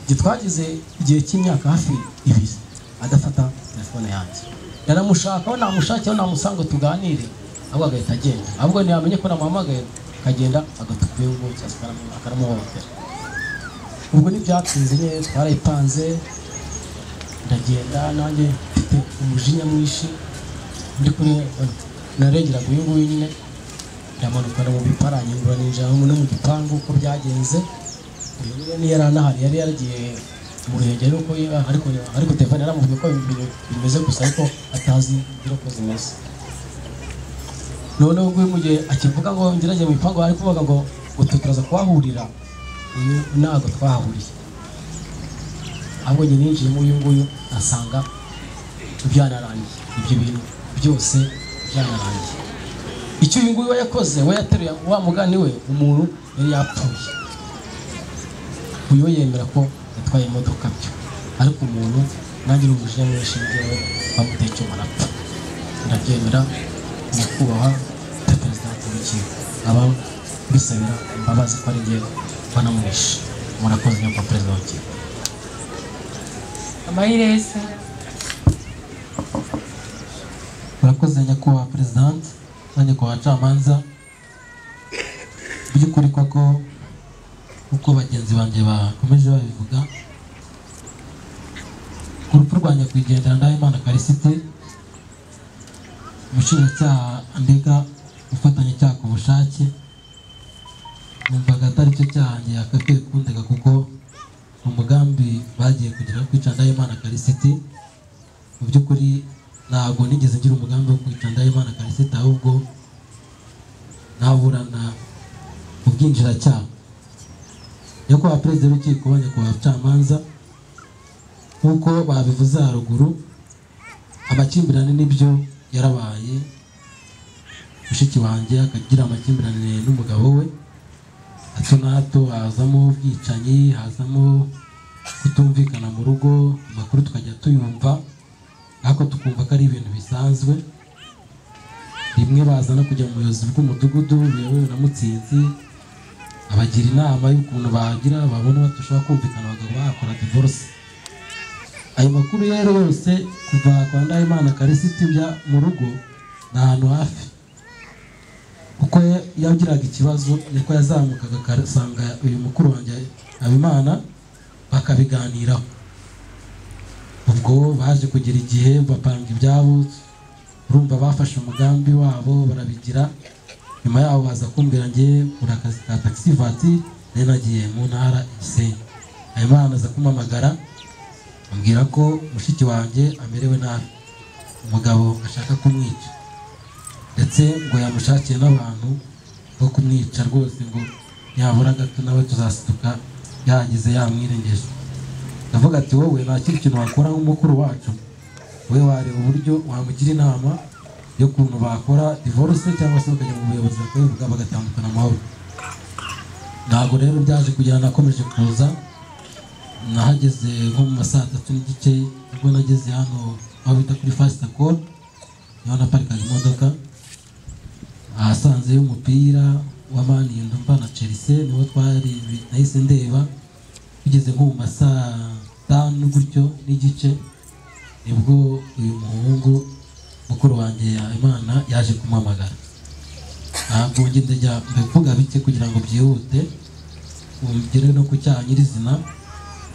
Igihe twagize igihe cy'imyaka hafi 2 adafata telefone yanjye. Naramushaka, namushakira, namusanga tuganire, ahubwo agahita agenda. Ahubwo ntiyamenye ko namuhamagaye, akagenda agatuka uyu nguyu cyangwa akanamuhohotera. Ubwo ntibyatinze nyine, twarayipanze, ndagenda nanjye mfite umujinya mwinshi, ndi kuri naregeraga uyu nguyu nyine, ndamanukana mu biparanyi ngura ninjira no mu gipangu uko byagenze. Uyu nyine ntiyari anahari, yari yaragiye mu Ruhengeri, ariko telefone yaramubwiye ko ibintu bimeze gusa, ariko atazi uko zimeze. Noneho nguyu mu gihe akivuga ngo ngerageze mu gipangu, ari kuvuga ngo turaza kuhahurira, uyu ntabwo twahahuriye. Ahubwo njye ninjiyemo uyu nguyu asanga byanarangiye, ibyo bintu byose byanarangiye. Icyo uyu nguyu we yakoze, we yateruye wa mugani we, umuntu yari yapfuye. Uyu we yemera ko yatwaye imodoka byo, ariko umuntu nanjye ni umujinya mwinshi, njyewe bamuteye icyuma arapfa. Ndabyemera nyakubahwa perezida w'urukiko, aba mbisabira imbabazi ko ari njye banamwishe. Murakoze nyakubahwa perezida w'urukiko. Amahirese. Murakoze nyakubahwa perezida na nyakubahwa bacamanza. By'ukuri koko uko bagenzi banjye bakomeje babivuga, urupfu rwa nyakwigendera Ndahimana Callixte, umushinjacyaha ndega ufatanyacyaha ku bushake, numvaga atari cyo cyaha njye yakakwiye kundega, kuko umugambi bagiye kugira wo kwica Ndahimana Callixte, mu by'ukuri ntabwo nigeze ngira umugambi wo kwica Ndahimana Callixte, ahubwo naburana ubwinjiracyaha. Nyakubahwa perezida w'urukiko, nyakubahwa bacamanza, nk'uko babivuze haruguru, amakimbirane nibyo yarabaye. Mushiki wanjye akagira amakimbirane n'umugabo we, hato na hato hazamo ubwicanyi, hazamo kutumvikana mu rugo, amakuru tukajya tuyumva ariko tukumva ko ari ibintu bisanzwe. Rimwe baza no kujya mu buyobozi bw'umudugudu buyobowe na Mutsinzi, abagira inama y'ukuntu bagira babona badashobora kumvikana bakaba bakora divorce. Ayo makuru rero yose kuva kwa Ndahimana Callixte bya mu rugo ni ahantu hafi, kuko yagiraga ikibazo niko yazamukaga akasanga uyu mukuru wanjye Habimana bakabiganiraho. Ubwo baje kugira igihe bapanga ibyabo, urumva bafashe umugambi wabo barabigira. Nyuma yaho baza kumbwira ngiye kuri akazi ka taxi voiture, nari nagiye mu ntara Gisenyi. Habimana aza kumpamagara ambwira ko mushiki wanjye amerewe nabi, umugabo ashaka kumwica, ndetse ngo yamushakiye n'abantu bo kumwica rwose, ngo yabura gato nawe tuzasituka yagize yamwirengeje. Ndavuga ati wowe nta kindi kintu wakora nk'umukuru wacu, wowe wareba uburyo wamugira inama y'ukuntu bakora divorce cyangwa se bakajya mu buyobozi bakabivuga bagatandukana amahoro. Ntabwo rero byaje kugira, nakomeje kuza, nahageze nko mu ma 3:30 ubwo nageze hano aho bita kuri Fast Call, niho naparikaga imodoka, ahasanze y'umupira wa Man U ndumva na Chelsea, niho twari nahise ndeba. Bigeze nko mu ma 5:30 gutyo, nibwo uyu muhungu mukuru wanjye Imana yaje kumpamagara. Ntabwo njye ndajya mbivuga bike kugira ngo byihute ugere no ku cyaha nyirizina,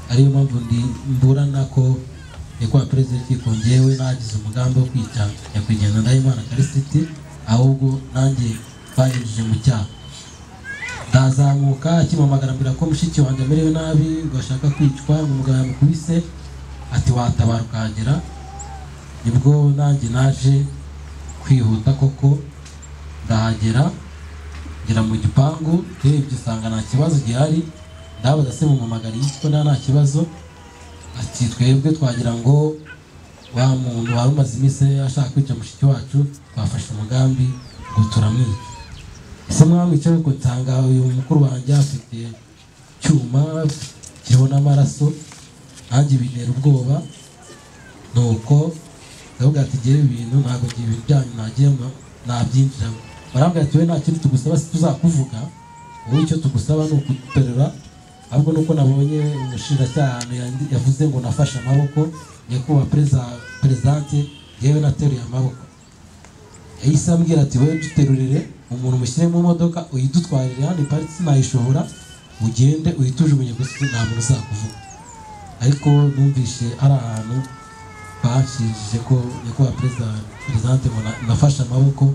ariyo mpamvu ndi mburana ko nyakubahwa perezida w'urukiko njyewe nagize umugambi wo kwica nyakwigendera Ndahimana Callixte, ahubwo nanjye banyujije mu cyaha. Ndazamuka akimpamagara ambwira ko mushiki wanjye amerewe nabi, ngo ashaka kwicwa, ngo umugabo yamukubise, ati watabara ukahagera. Nibwo nanjye naje kwihuta koko ndahagera, ngera mu gipangu, ndebye usanga nta kibazo gihari. Ndabaza se mumpamagara iki ko nta kibazo? Ati twebwe twagira ngo wa muntu wari umaze iminsi ashaka kwica mushiki wacu, twafashe umugambi ngo turamwica. Ese mwamwica ariko nsanga uyu mukuru wanjye afite icyuma kiriho n'amaraso, nanjye bintera ubwoba. Nuko ndavuga ati ngewe ibintu ntabwo ibintu byanyu nagiyemo nabyinjiramo. Barambwira ati we nta kintu tugusaba, si tuzakuvuga, wowe icyo tugusaba ni ukuduterura. Ahubwo nuko nabonye umushinjacyaha yavuze ngo nafashe amaboko, nyakubahwa perezidante, yewe nateruye amaboko. Yahise ambwira ati wowe duterurire umuntu mushyire mu modoka uyidutwarire hano iparitse, sinayishobora, ugende uhitujugunye gusa nta muntu uzakuvuga. Ariko numvishe ari ahantu banshije ko nyakubahwa perezidante ngo nafashe amaboko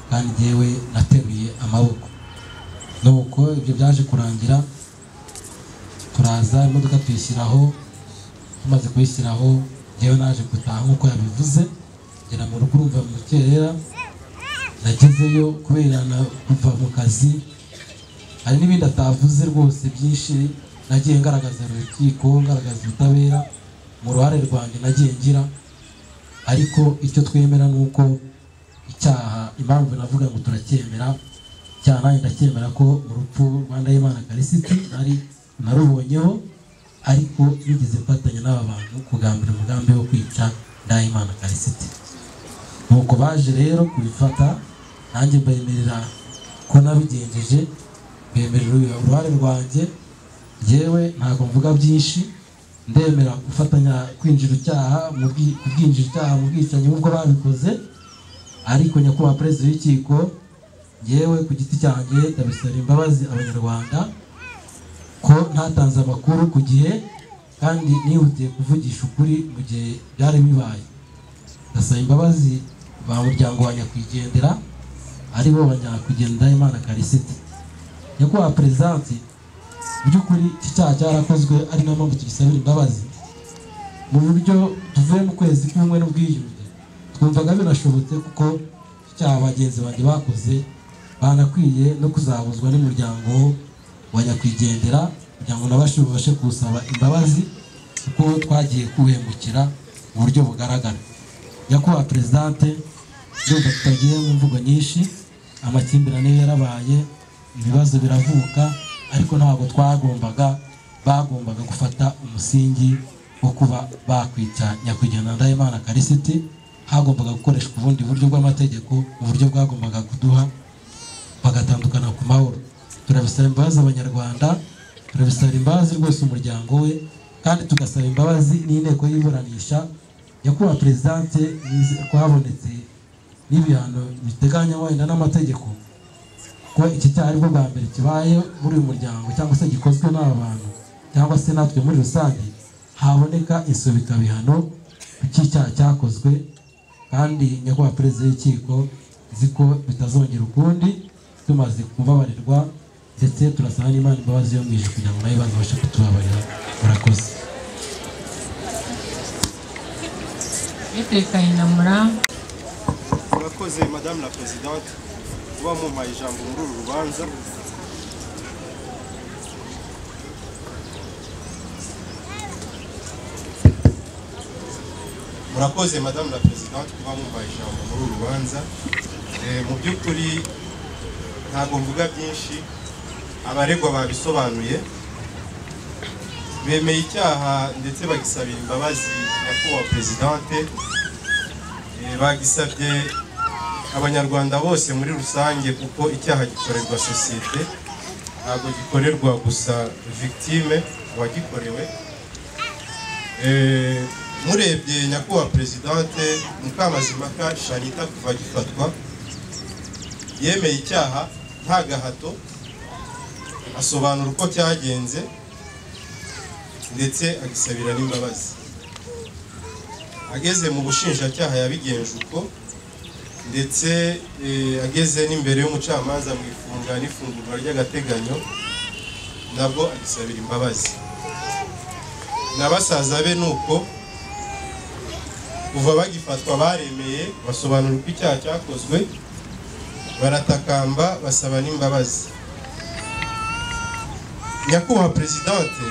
kandi yewe nateruye amaboko. Nuko ibyo byaje kurangira, turaza imodoka tuyishyiraho. Tumaze kuyishyiraho yewe naje gutaha nk'uko yabivuze, ngera mu rugo urumva mu rukerera nagezeyo kubera kuva mu kazi. Hari n'ibindi atavuze rwose byinshi nagiye ngaragaza urukiko, ngaragaza ubutabera mu ruhare rwanjye nagiye ngira. Ariko icyo twemera ni uko icyaha, impamvu navuga ngo turacyemera icyaha, nanjye ndacyemera ko mu rupfu rwa Ndahimana Karisiti nari narubonyeho, ariko nigeze mfatanya n'aba bantu kugambira umugambi wo kwica Ndahimana Karisiti. Nuko baje rero kubifata, nanjye mbemerera ko nabigenjeje, bemerera uruhare rwanjye. Yewe ntabwo mvuga byinshi, ndemera gufatanya kwinjira icyaha mu bwinjira icyaha mu bwicanyi ubwo babikoze. Ariko nyakubahwa perezida w'urukiko, yewe ku giti cyanjye ndabisaba imbabazi abanyarwanda ko ntatanze amakuru ku gihe kandi nihutiye kuvugisha ukuri mu gihe byari bibaye. Ndasaba imbabazi ba muryango wa nyakwigendera, ari bo banyakwigendera Imana Karisiti. Nyakubahwa perezidante, mu by'ukuri iki cyaha cyarakozwe, ari nayo mpamvu tugisabira imbabazi. Mu buryo tuvuye mu kwezi k'ubumwe n'ubwiyunge, twumvaga binashobotse kuko icyaha bagenzi banjye bakoze banakwiye no kuzabuzwa n'umuryango wa nyakwigendera, kugira ngo nabashe kuwusaba imbabazi kuko twagiye kuwuhemukira mu buryo bugaragara. Nyakubahwa perezidante, ndumva tutagiye mu mvugo nyinshi, amakimbirane yarabaye, ibibazo biravuka, ariko ntabwo bagombaga gufata umusingi wo kuba bakwica nyakwigendera Ndahimana Karisiti. Hagombaga gukoreshwa ubundi buryo bw'amategeko, uburyo bwagombaga kuduha bagatandukana ku mahoro. Turabisaba imbabazi abanyarwanda, turabisaba imbabazi rwose umuryango we, kandi tugasaba imbabazi n'inteko y'iburanisha. Nyakubahwa perezidante, ko habonetse n'ibihano biteganya wenda n'amategeko, ko iki cyaha aribwo bwa mbere kibaye muri uyu muryango cyangwa se gikozwe n'aba bantu cyangwa se natwe muri rusange, haboneka isubikabihano cy'icyaha cyakozwe. Kandi nyakubahwa perezida w'urukiko, nzi ko bitazongera ukundi, tumaze kubabarirwa, ndetse turasaba n'Imana imbabazi yo mu ijuru kugira ngo nayo bazabashe kutubabarira. Murakoze. Murakoze madame la présidente kuba mumpaye ijambo muri uru rubanza. Murakoze madame la présidente kuba mumpaye ijambo muri uru rubanza. Mu by'ukuri ntabwo mvuga byinshi, abaregwa babisobanuye, bemeye icyaha ndetse bagisabira imbabazi nyakubahwa présidente, bagisabye abanyarwanda bose muri rusange, kuko icyaha gikorerwa sosiyete, ntabwo gikorerwa gusa victime wagikorewe. Murebye nyakubahwa présidente, Mukamazimpaka Shanita kuva gifatwa yemeye icyaha nta gahato, asobanura uko cyagenze ndetse agisabira n'imbabazi. Ageze mu bushinjacyaha yabigenje uko, ndetse ageze n'imbere y'umucamanza mu ifunga n'ifungurwa ry'agateganyo nabwo agisabira imbabazi. Na basaza be nuko kuva bagifatwa baremeye, basobanura uko icyaha cyakozwe, baratakamba basaba n'imbabazi. Nyakubahwa présidente,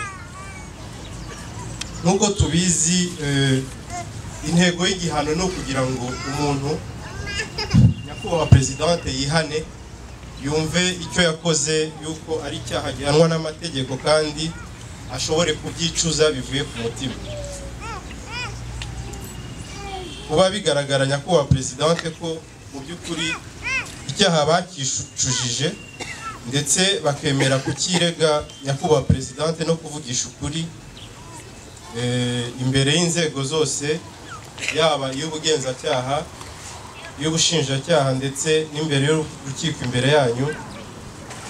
nkuko tubizi intego y'igihano no kugira ngo umuntu nyakubahwa présidente yihane, yumve icyo yakoze yuko ari icyaha gihanwa n'amategeko kandi ashobore kubyicuza bivuye ku mutima. Kuba bigaragara nyakubahwa présidente ko mu by'ukuri icyaha bakicujije ndetse bakemera kukirega nyakubahwa presidente no kuvugisha ukuri imbere y'inzego zose, yaba iy'ubugenzacyaha, iy'ubushinjacyaha ndetse n'imbere y'urukiko imbere yanyu.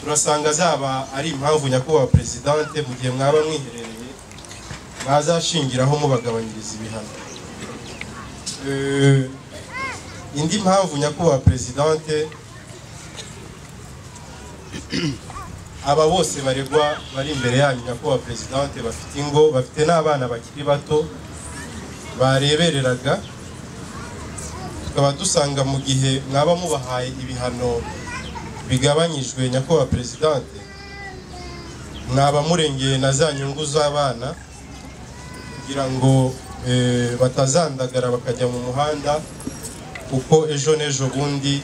Turasanga zaba ari impamvu nyakubahwa presidente mu gihe mwaba mwiherereye mwazashingiraho mubagabanyiriza ibihano. Indi mpamvu nyakubahwa presidente, aba bose baregwa bari imbere yanyu nyakubahwa presidente bafite ingo, bafite n'abana bakiri bato barebereraga, tukaba dusanga mu gihe mwaba mubahaye ibihano bigabanyijwe nyakubahwa presidente mwaba murengeye na za nyungu z'abana kugira ngo batazandagara bakajya mu muhanda, kuko ejo n'ejo bundi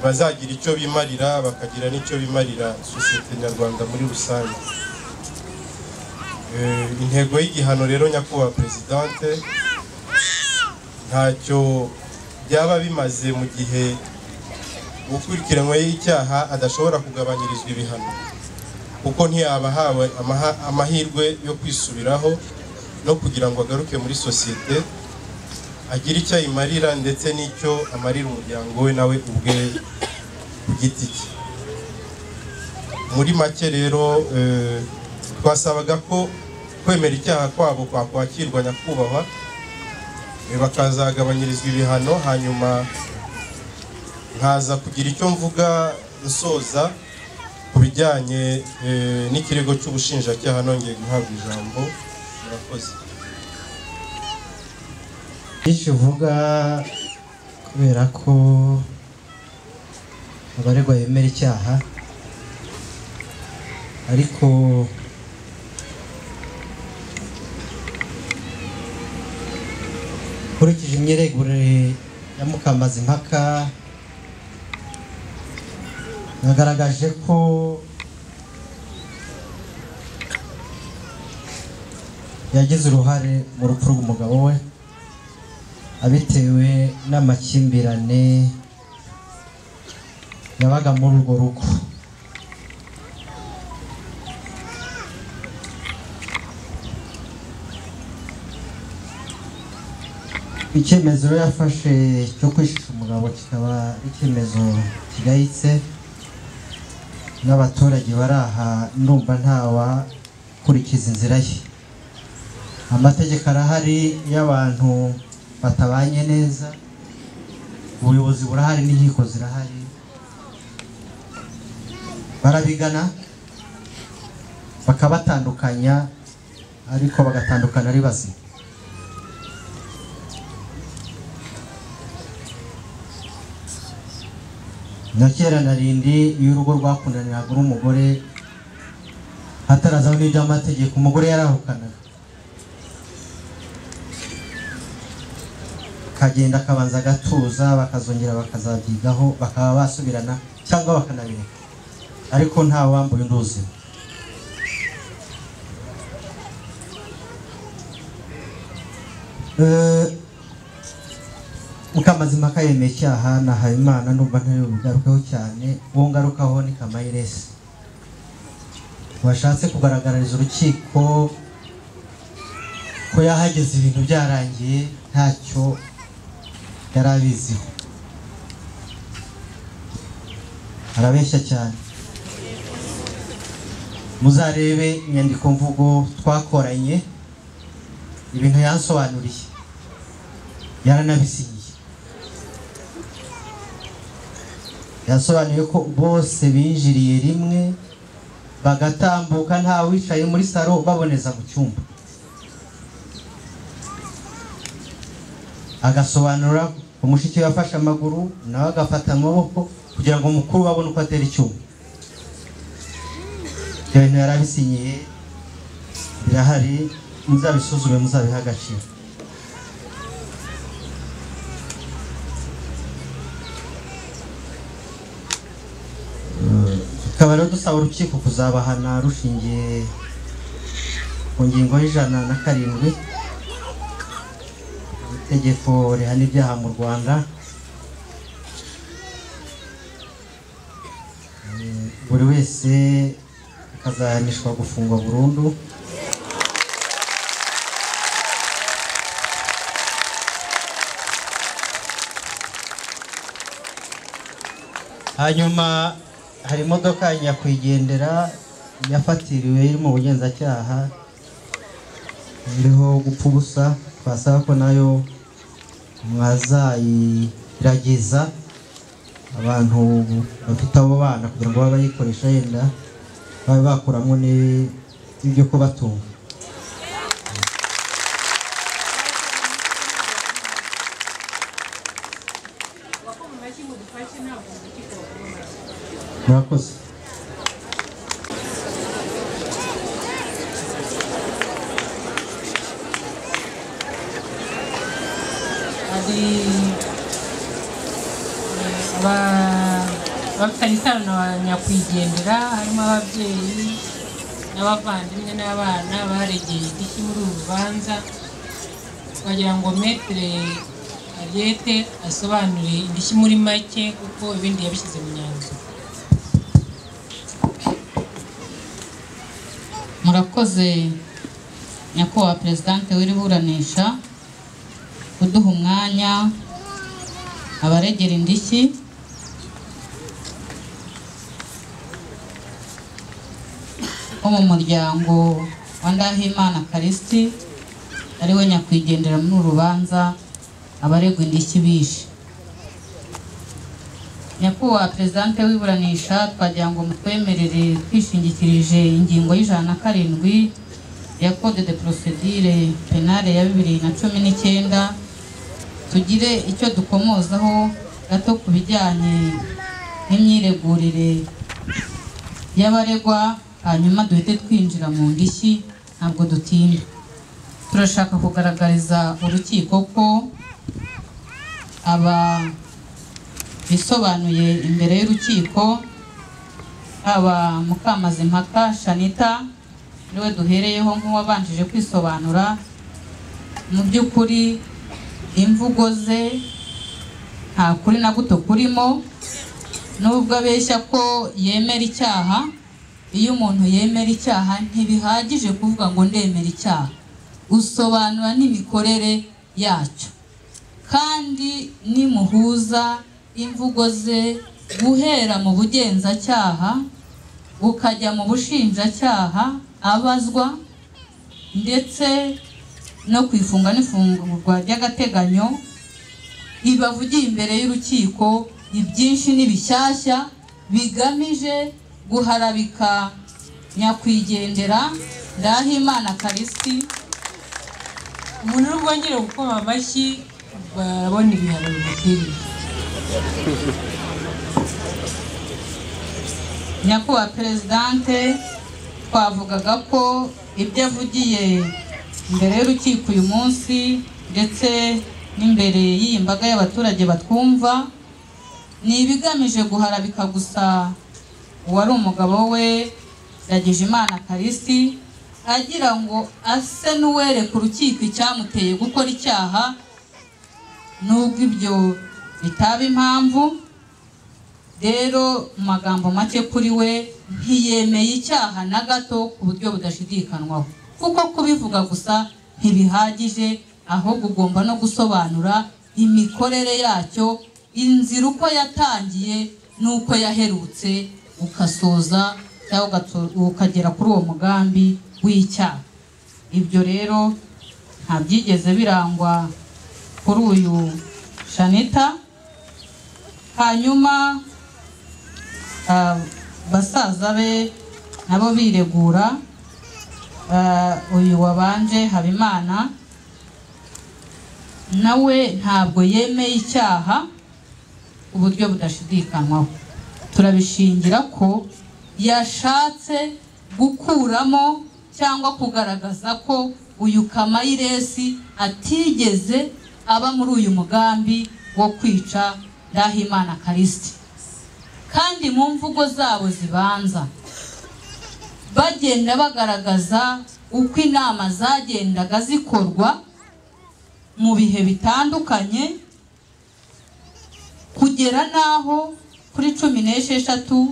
bazagira icyo bimarira bakagira n'icyo bimarira sosiyete nyarwanda muri rusange. Intego y'igihano rero nyakubahwa presidente ntacyo byaba bimaze mu gihe ukurikiranyweho icyaha adashobora kugabanyirizwa ibihano, kuko ntiyaba ahawe amahirwe yo kwisubiraho no kugira ngo agaruke muri sosiyete agire icyo ayimarira ndetse n'icyo amarira umuryango we nawe ubwe ku giti cye. Muri make rero twasabaga ko kwemera icyaha kwabo kwakwakirwa nyakubahwa, bakazagabanyirizwa ibihano, hanyuma nkaza kugira icyo mvuga nsoza ku bijyanye n'ikirego cy'ubushinjacyaha nongeye guhabwa ijambo. Murakoze. Byinshi uvuga kubera ko abaregwa bemera icyaha, ariko nkurikije imyiregurire ya Mukamazimpaka yagaragaje ko yagize uruhare mu rupfu rw'umugabo we abitewe n'amakimbirane yabaga muri urwo rugo. Icyemezo yafashe cyo kwishisha umugabo kikaba icyemezo kigayitse, n'abaturage bari aha ndumva ntawakurikiza inzira ye. Amategeko arahari y'abantu batabanye neza, ubuyobozi burahari n'inkiko zirahari, barabigana bakabatandukanya, ariko bagatandukana ari bazima. Na kera narindi iyo urugo rwakunaniraga umugore hatarazaho n'iby'amategeko, umugore yarahukanaga akagenda akabanza agatuza, bakazongera bakazabyigaho bakaba basubirana cyangwa bakanabireka, ariko nta wambuye undi ubuzima. Mukamazimpaka yemeye icyaha na Habimana ndumva ntari bugarukeho cyane, uwo ngarukaho ni Kamayiresi washatse kugaragariza urukiko ko yahageze ibintu byarangiye ntacyo yari abiziho. Arabeshya cyane. Muzarebe inyandiko mvugo twakoranye, ibintu yansobanuriye yaranabisinyiye. Yasobanuye ko bose binjiriye rimwe bagatambuka nta wicaye muri salo baboneza mu cyumba. Agasobanura umushiki we yafashe amaguru nawe agafata amaboko kugira ngo mukuru abone uko atera icyuma. Ibyo bintu yarabisinyiye birahari, muzabisuzume muzabiha agaciro. Tukaba rero dusaba urukiko kuzabahana rushingiye ku ngingo y'107 itegeko rihana ibyaha mu Rwanda, Buri wese akazahanishwa gufungwa burundu. Hanyuma hari imodoka nyakwigendera yafatiriwe iri mu bugenzacyaha iriho gupfa ubusa, twasaba ko nayo mwazayiragiza abantu bafite abo bana kugira ngo babe bayikoresha, yenda babe bakuramo n'ibyo kubatunga. Murakoze. Hari abafitanye isano na nyakwigendera, harimo ababyeyi n'abavandimwe n'abana baregeye indishyi muri uru rubanza. Twagira ngo Maître Ariete asobanure indishyi muri make kuko ibindi yabishyize mu myanzuro. Murakoze nyakubahwa Perezidante w'iri buranisha kuduha umwanya abaregera indishyi. Bo mu muryango wa Ndahimana Callixte ariwe nyakwigendera muri uru rubanza, abaregwa indishyi bishe. Nyakubahwa Perezidante w'iburanisha, twagira ngo mutwemerere twishingikirije ingingo y'107 ya Code de Procédure Pénale ya 2019, tugire icyo dukomozaho gato ku bijyanye n'imyiregurire y'abaregwa, hanyuma duhite twinjira mu ndishyi, ntabwo dutinda. Turashaka kugaragariza urukiko ko aba bisobanuye imbere y'urukiko, haba Mukamazimpaka Shanita niwe duhereyeho nk'uwabanjije kwisobanura, mu by'ukuri imvugo ze nta kuri na guto kurimo, nubwo abeshya ko yemera icyaha. Iyo umuntu yemera icyaha ntibihagije kuvuga ngo ndemera icyaha, usobanura n'imikorere yacyo. Kandi nimuhuza imvugo ze guhera mu bugenzacyaha ukajya mu bushinjacyaha abazwa, ndetse no kwifunga n'ifungurwa ry'agateganyo, ibavugiye imbere y'urukiko ibyinshi n'ibishyashya bigamije guharabika nyakwigendera Ndahimana Callixte. Umuntu uri bwongere gukoma amashyi barabona ibihano bimukwiriye. Nyakubahwa Perezidante, twavugaga ko ibyo avugiye imbere y'urukiko uyu munsi ndetse n'imbere y'iyi mbaga y'abaturage batwumva ni ibigamije guharabika gusa uwari umugabo we Ndagijimana Callixte, agira ngo ase n'uwereka urukiko icyamuteye gukora icyaha, nubwo ibyo bitaba impamvu. Rero mu magambo make kuri we ntiyemeye icyaha na gato ku buryo budashidikanwaho, kuko kubivuga gusa ntibihagije, ahubwo ugomba no gusobanura imikorere yacyo, inzira uko yatangiye n'uko yaherutse, ukasoza cyangwa ukagera kuri uwo mugambi w'icyaha. Ibyo rero nta byigeze birangwa kuri uyu Shanita. Hanyuma basaza be nabo biregura, uyu wabanje Habimana nawe ntabwo yemeye icyaha uburyo budashidikanwaho. Turabishingira ko yashatse gukuramo cyangwa kugaragaza ko uyu Kamayiresi atigeze aba muri uyu mugambi wo kwica Ndahimana Callixte. Kandi mu mvugo zabo zibanza bagenda bagaragaza uko inama zagendaga zikorwa mu bihe bitandukanye, kugera naho kuri 16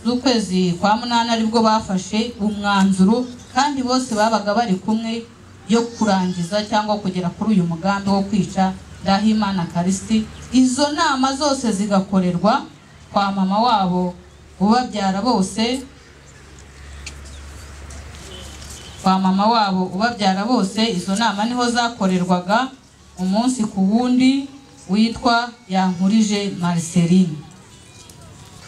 z'ukwezi kwa 8 aribwo bafashe umwanzuro, kandi bose babaga bari kumwe yo kurangiza cyangwa kugera kuri uyu mugambi wo kwica Ndahimana Callixte. Izo nama zose zigakorerwa kwa mama wabo ubabyara bose, kwa mama wabo ubabyara bose. Izo nama niho zakorerwaga umunsi ku wundi, witwa Yankurije Marceline.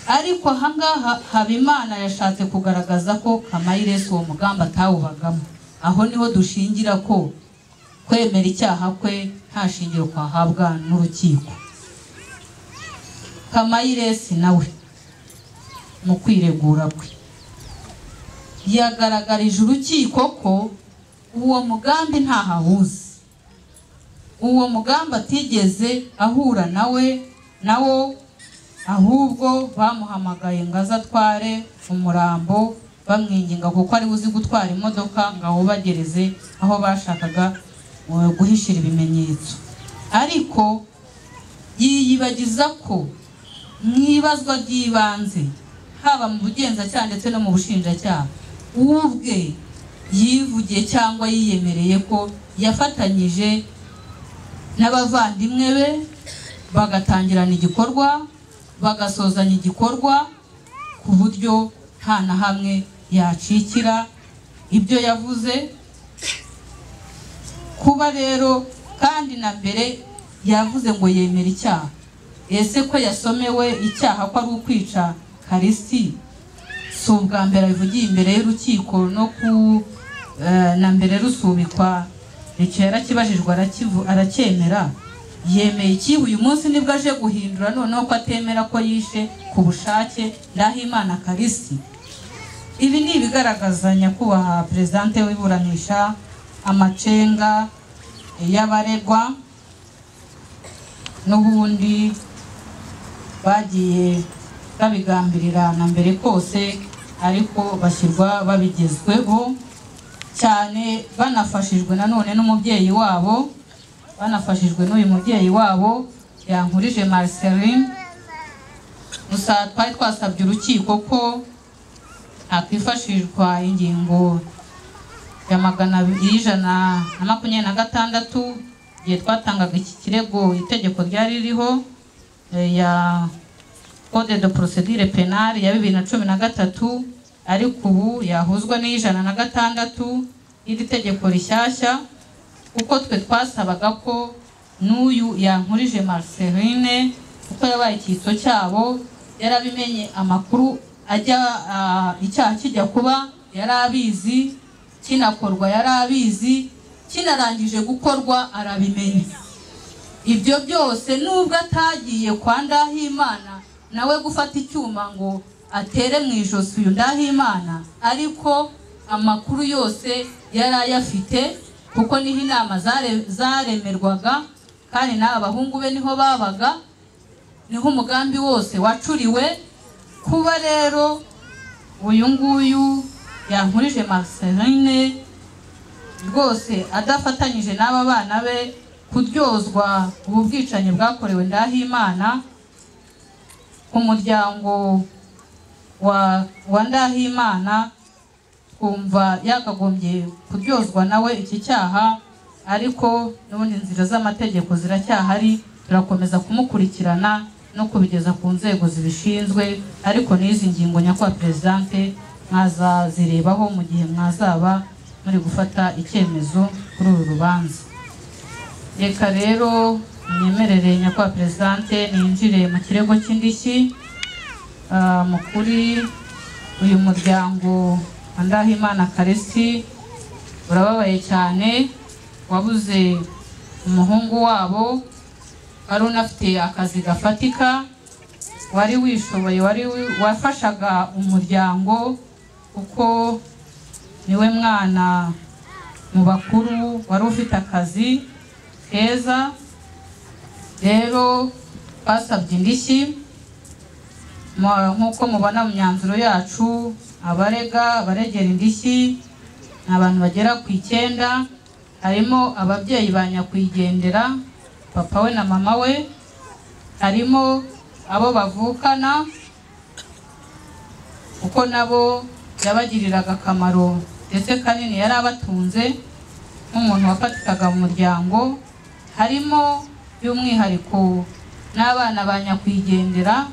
Ariko ahangaha Habimana yashatse kugaragaza ko Kamayiresi uwo mugambi atawubagamo. Aho niho dushingira ko kwemera icyaha kwe nta shingiro kwahabwa n'urukiko. Kamayiresi nawe mu kwiregura kwe yagaragarije urukiko ko uwo mugambi ntahawuzi, uwo mugambi atigeze ahura nawe nawo, ahubwo bamuhamagaye ngo aze atware umurambo, bamwinginga kuko ari uzi gutwara imodoka ngo awubagereze aho bashakaga guhishira ibimenyetso. Ariko yiyibagiza ko mu ibazwa ry'ibanze haba mu bugenzacyaha ndetse no mu bushinjacyaha ubwe yivugiye cyangwa yiyemereye ko yafatanyije n'abavandimwe be bagatangirana igikorwa, bagasozanya igikorwa ku buryo nta na hamwe yacikira ibyo yavuze. Kuba rero kandi na mbere yavuze ngo yemera icyaha, ese ko yasomewe icyaha ko ari ukwica Callixte, si ubwa mbere abivugiye imbere y'urukiko no ku na mbere rusubikwa, icyo yarakibajijwe aracyemera. Yemeye iki uyu munsi nibwo aje guhindura noneho ko atemera ko yishe ku bushake Ndahimana Callixte. Ibi ni ibigaragaza nyakubahwa perezidante w'iburanisha amacenga y'abaregwa n'ubundi bagiye babigambirira na mbere kose, ariko bashyirwa babigezweho cyane, banafashijwe nanone n'umubyeyi wabo, banafashijwe n'uyu mubyeyi wabo Yankurije Marceline. Gusa twari twasabye urukiko ko hakwifashishwa ingingo ya 126 igihe twatangaga iki kirego, itegeko ryari ririho ya Code de procédure pénale ya 2013, ariko ubu yahuzwa n'106 y'iri tegeko rishyashya, kuko twe twasabaga ko n'uyu Yankurije Marceline kuko yabaye icyitso cyabo, yarabimenye amakuru ajya icyaha kijya kuba yarabizi, kinakorwa yarabizi, kinarangije gukorwa arabimenya. Ibyo byose nubwo atagiye kwa Ndahimana nawe gufata icyuma ngo atere mu ijosi uyu Ndahimana, ariko amakuru yose yarayafite kuko niho inama zaremerwaga, kandi n'aba bahungu be niho babaga, niho umugambi wose wacuriwe. Kuba rero uyu nguyu Yankurije Marceline rwose adafatanyije n'aba bana be kuryozwa ubu bwicanyi bwakorewe Ndahimana ku muryango wa Ndahimana, kumva yakagombye kuryozwa nawe iki cyaha, ariko n'ubundi inzira z'amategeko ziracyahari, turakomeza kumukurikirana no kubigeza ku nzego zibishinzwe. Ariko n'izi ngingo nyakubahwa perezidante mwazazirebaho mu gihe mwazaba muri gufata icyemezo kuri uru rubanza. Reka rero mwemerere nyakubahwa perezidante ninjire mu kirego cy'indishyi. Mukuri uyu muryango wa Ndahimana Callixte urababaye cyane, wabuze umuhungu wabo wari unafite akazi gafatika, wari wishoboye, wari wafashaga umuryango kuko niwe mwana mu bakuru wari ufite akazi keza. Rero basabye indishyi nk'uko mubona mu myanzuro yacu, abarega baregera indishyi ni abantu bagera ku 9, harimo ababyeyi ba nyakwigendera papa we na mama we, harimo abo bavukana, kuko nabo yabagiriraga akamaro ndetse kanini yari abatunze nk'umuntu wafatikaga mu muryango, harimo by'umwihariko n'abana ba nyakwigendera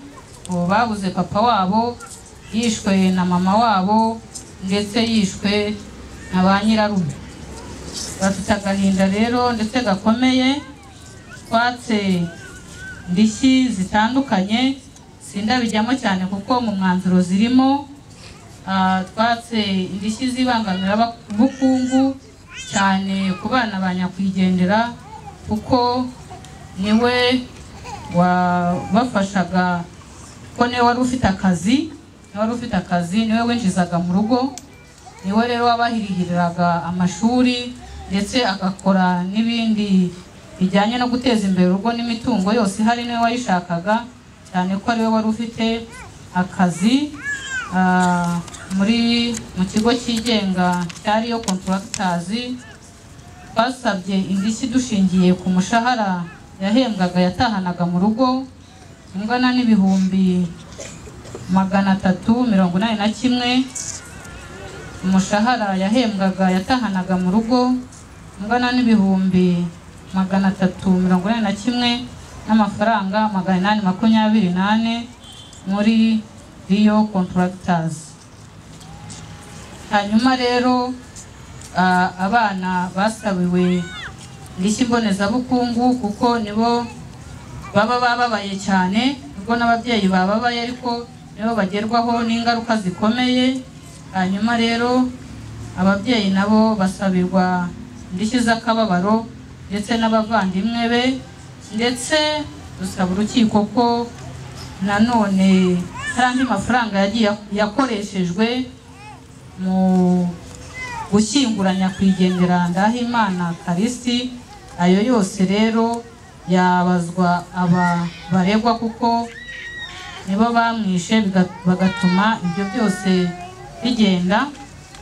babuze papa wabo, yishwe na mama wabo ndetse yishwe na ba nyirarume. Bafite agahinda rero ndetse gakomeye. Twatse indishyi zitandukanye, sindabijyamo cyane kuko mu mwanzuro zirimo. Twatse indishyi z'ibangamirabukungu cyane ku bana ba nyakwigendera, kuko niwe wabafashaga, ko niwe wari ufite akazi, niwe winjizaga mu rugo, niwe rero wabahirihiriraga amashuri ndetse agakora n'ibindi bijyanye no guteza imbere urugo n'imitungo yose ihari niwe wayishakaga, cyane ko ariwe wari ufite akazi muri mu kigo cyigenga cyariyo Contractors. Twasabye indishyi dushingiye ku mushahara yahembwaga yatahanaga mu rugo ingana n'ibihumbi 381, umushahara yahembwaga yatahanaga mu rugo ingana n'ibihumbi 381 n'amafaranga 824 muri Rio Contractors. Hanyuma rero abana basabiwe indishyi mbonezabukungu kuko nibo baba bababaye cyane, ubwo n'ababyeyi bababaye ariko nibo bagerwaho n'ingaruka zikomeye. Hanyuma rero ababyeyi nabo basabirwa indishyi z'akababaro ndetse n'abavandimwe be, ndetse dusaba urukiko ko nanone hari andi mafaranga yagiye yakoreshejwe mu gushyingura nyakwigendera Ndahimana Callixte, ayo yose rero yabazwa aba baregwa kuko nibo bamwishe bagatuma ibyo byose bigenda.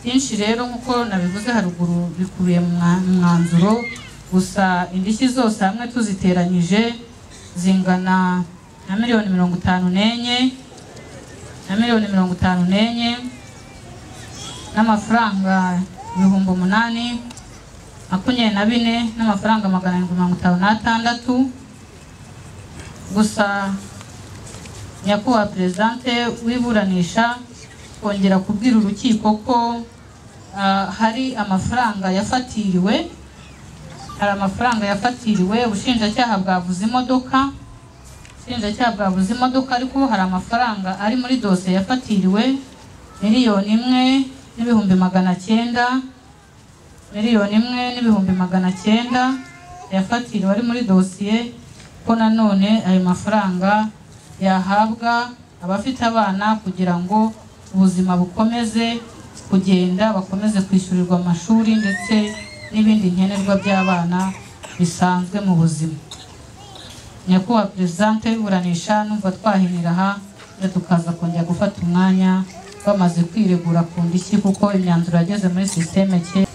Byinshi rero nkuko nabivuze haruguru bikubiye mu mwanzuro, gusa indishyi zose hamwe tuziteranyije zingana na miliyoni 54 na miliyoni 54 n'amafaranga 8,024 n'amafaranga 756. Gusa nyakubahwa Perezidante w'iburanisha kongera kubwira urukiko ko hari amafaranga yafatiriwe, ubushinjacyaha bwavuze imodoka, ariko hari amafaranga ari muri dosiye yafatiriwe 1,900,000, 1,900,000 yafatiriwe ari muri dosiye, ko nanone ayo mafaranga yahabwa abafite abana kugira ngo ubuzima bukomeze kugenda, bakomeze kwishyurirwa amashuri ndetse n'ibindi nkenerwa by'abana bisanzwe mu buzima. Nyakubahwa Perezidante w'iburanisha, numva twahinira aha tukaza kongera gufata umwanya bamaze kwiregura ku ndishyi kuko imyanzuro yageze muri systeme ke.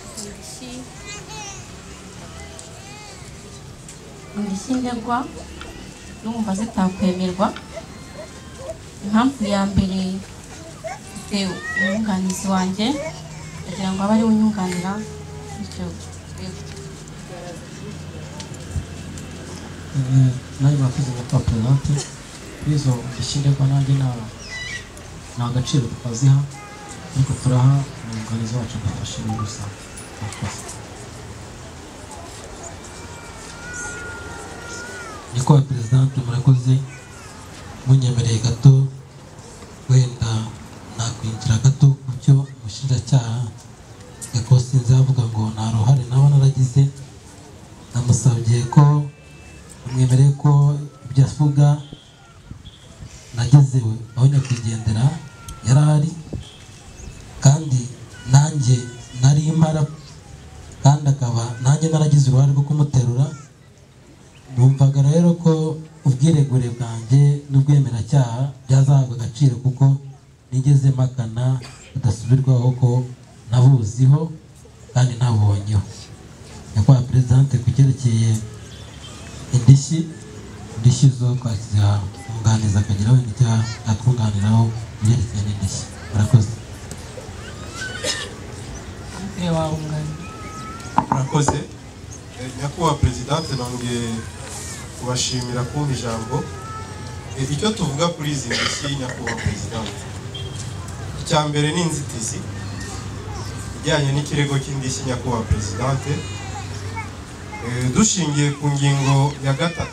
Indishyi ndegwa numva zitakwemerwa. Impamvu ya mbere, mfite umwunganizi wanjye kugira ngo abe ari unyunganira bityo nawe murakoze nyakubahwa Perezidante. Izo ndishyi ndegwa nanjye nta gaciro twaziha, ariko turaha umwunganizi wacu adufashe muri rusange. Murakoze. Nyakubahwa Perezidante murakoze, munyemereye gato wenda nakwinjira gato ku byo umushinjacyaha yakosinze avuga ngo nta ruhare naba naragize. Namusabye ko amwemereye ko ibyo avuga nagezewe aho nyakwigendera yari ari, kandi nanjye nari impara, kandi akaba nanjye naragize uruhare rwo kumuterura. Numvaga rero ko ubwiregure bwanjye n'ubwemeracyaha byazahabwa agaciro kuko nigeze mpakana budasubirwaho ko nabuziho kandi nabonyeho. Nyakubahwa Perezidante, ku cyerekeye indishyi zo twakiziha umwunganizi akagira wenda icyo atwunganiraho ibyerekeye n'indishyi. Murakoze. Murakoze. Nyakubahwa Perezidante, nongeye kubashimira kumpa ijambo. Icyo tuvuga kuri izi ndishyi, nyakubahwa Perezidante, icya mbere ni inzitizi ijyanye n'ikirego cy'indishyi. Nyakubahwa Perezidante, dushingiye ku ngingo ya 3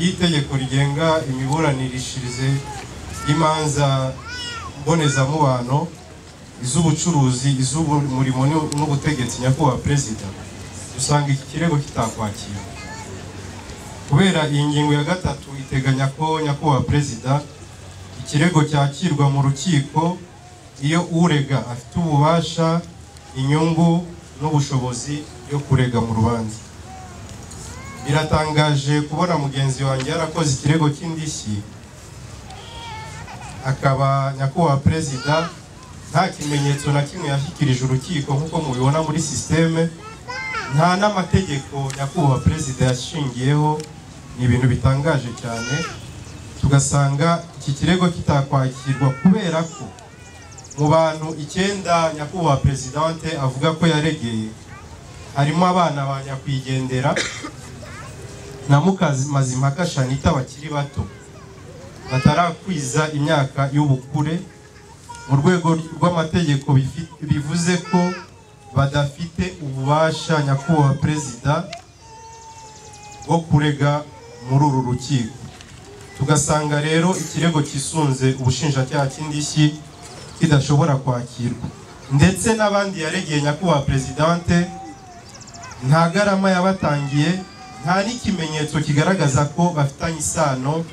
y'itegeko rigenga imiburanishirize y'imanza mbonezamubano, iz'ubucuruzi, iz'umurimo n'ubutegetsi, nyakubahwa Perezida, dusanga iki kirego kitakwakira kubera iyi ngingo ya 3 iteganya ko, nyakubahwa Perezida, ikirego cyakirwa mu rukiko iyo urega afite ububasha, inyungu n'ubushobozi byo kurega mu rubanza. Biratangaje kubona mugenzi wanjye yarakoze ikirego cy'indishyi, akaba, nyakubahwa Perezida, nta kimenyetso na kimwe yashyikirije urukiko nk'uko mubibona muri système, nta n'amategeko, nyakubahwa Perezida, yashingiyeho. Ni ibintu bitangaje cyane. Tugasanga iki kirego kitakwakirwa kubera ko mu bantu 9, nyakubahwa Perezidante, avuga ko yaregeye, harimo abana ba nyakwigendera na Mukamazimpaka Shanita bakiri bato batarakwiza imyaka y'ubukure. Mu rwego rw'amategeko bivuze ko badafite ububasha, nyakubahwa Perezida, bwo kurega muri uru rukiko. Tugasanga rero ikirego cyisunze ubushinjacyaha cy'indishyi kidashobora kwakirwa. Ndetse n'abandi yaregeye, nyakubahwa Perezidante, nta garama yabatangiye, nta n'ikimenyetso kigaragaza ko bafitanye isano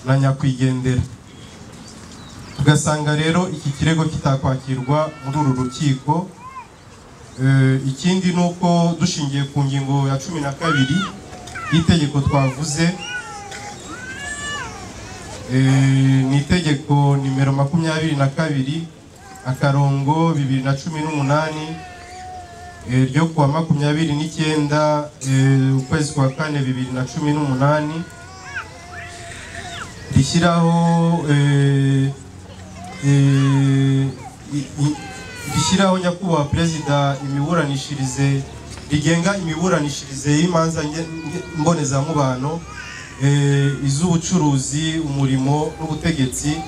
na nyakwigendera. Tugasanga rero iki kirego kitakwakirwa muri uru rukiko. Ikindi ni uko dushingiye ku ngingo ya 12 y'itegeko twavuze, ni itegeko nimero 22/2018 ryo kuwa 29 ukwezi kwa 4 2018, rishyiraho, nyakubahwa Perezida, imiburanishirize, rigenga imiburanishirize y'imanza mbonezamubano, iz'ubucuruzi, umurimo n'ubutegetsi,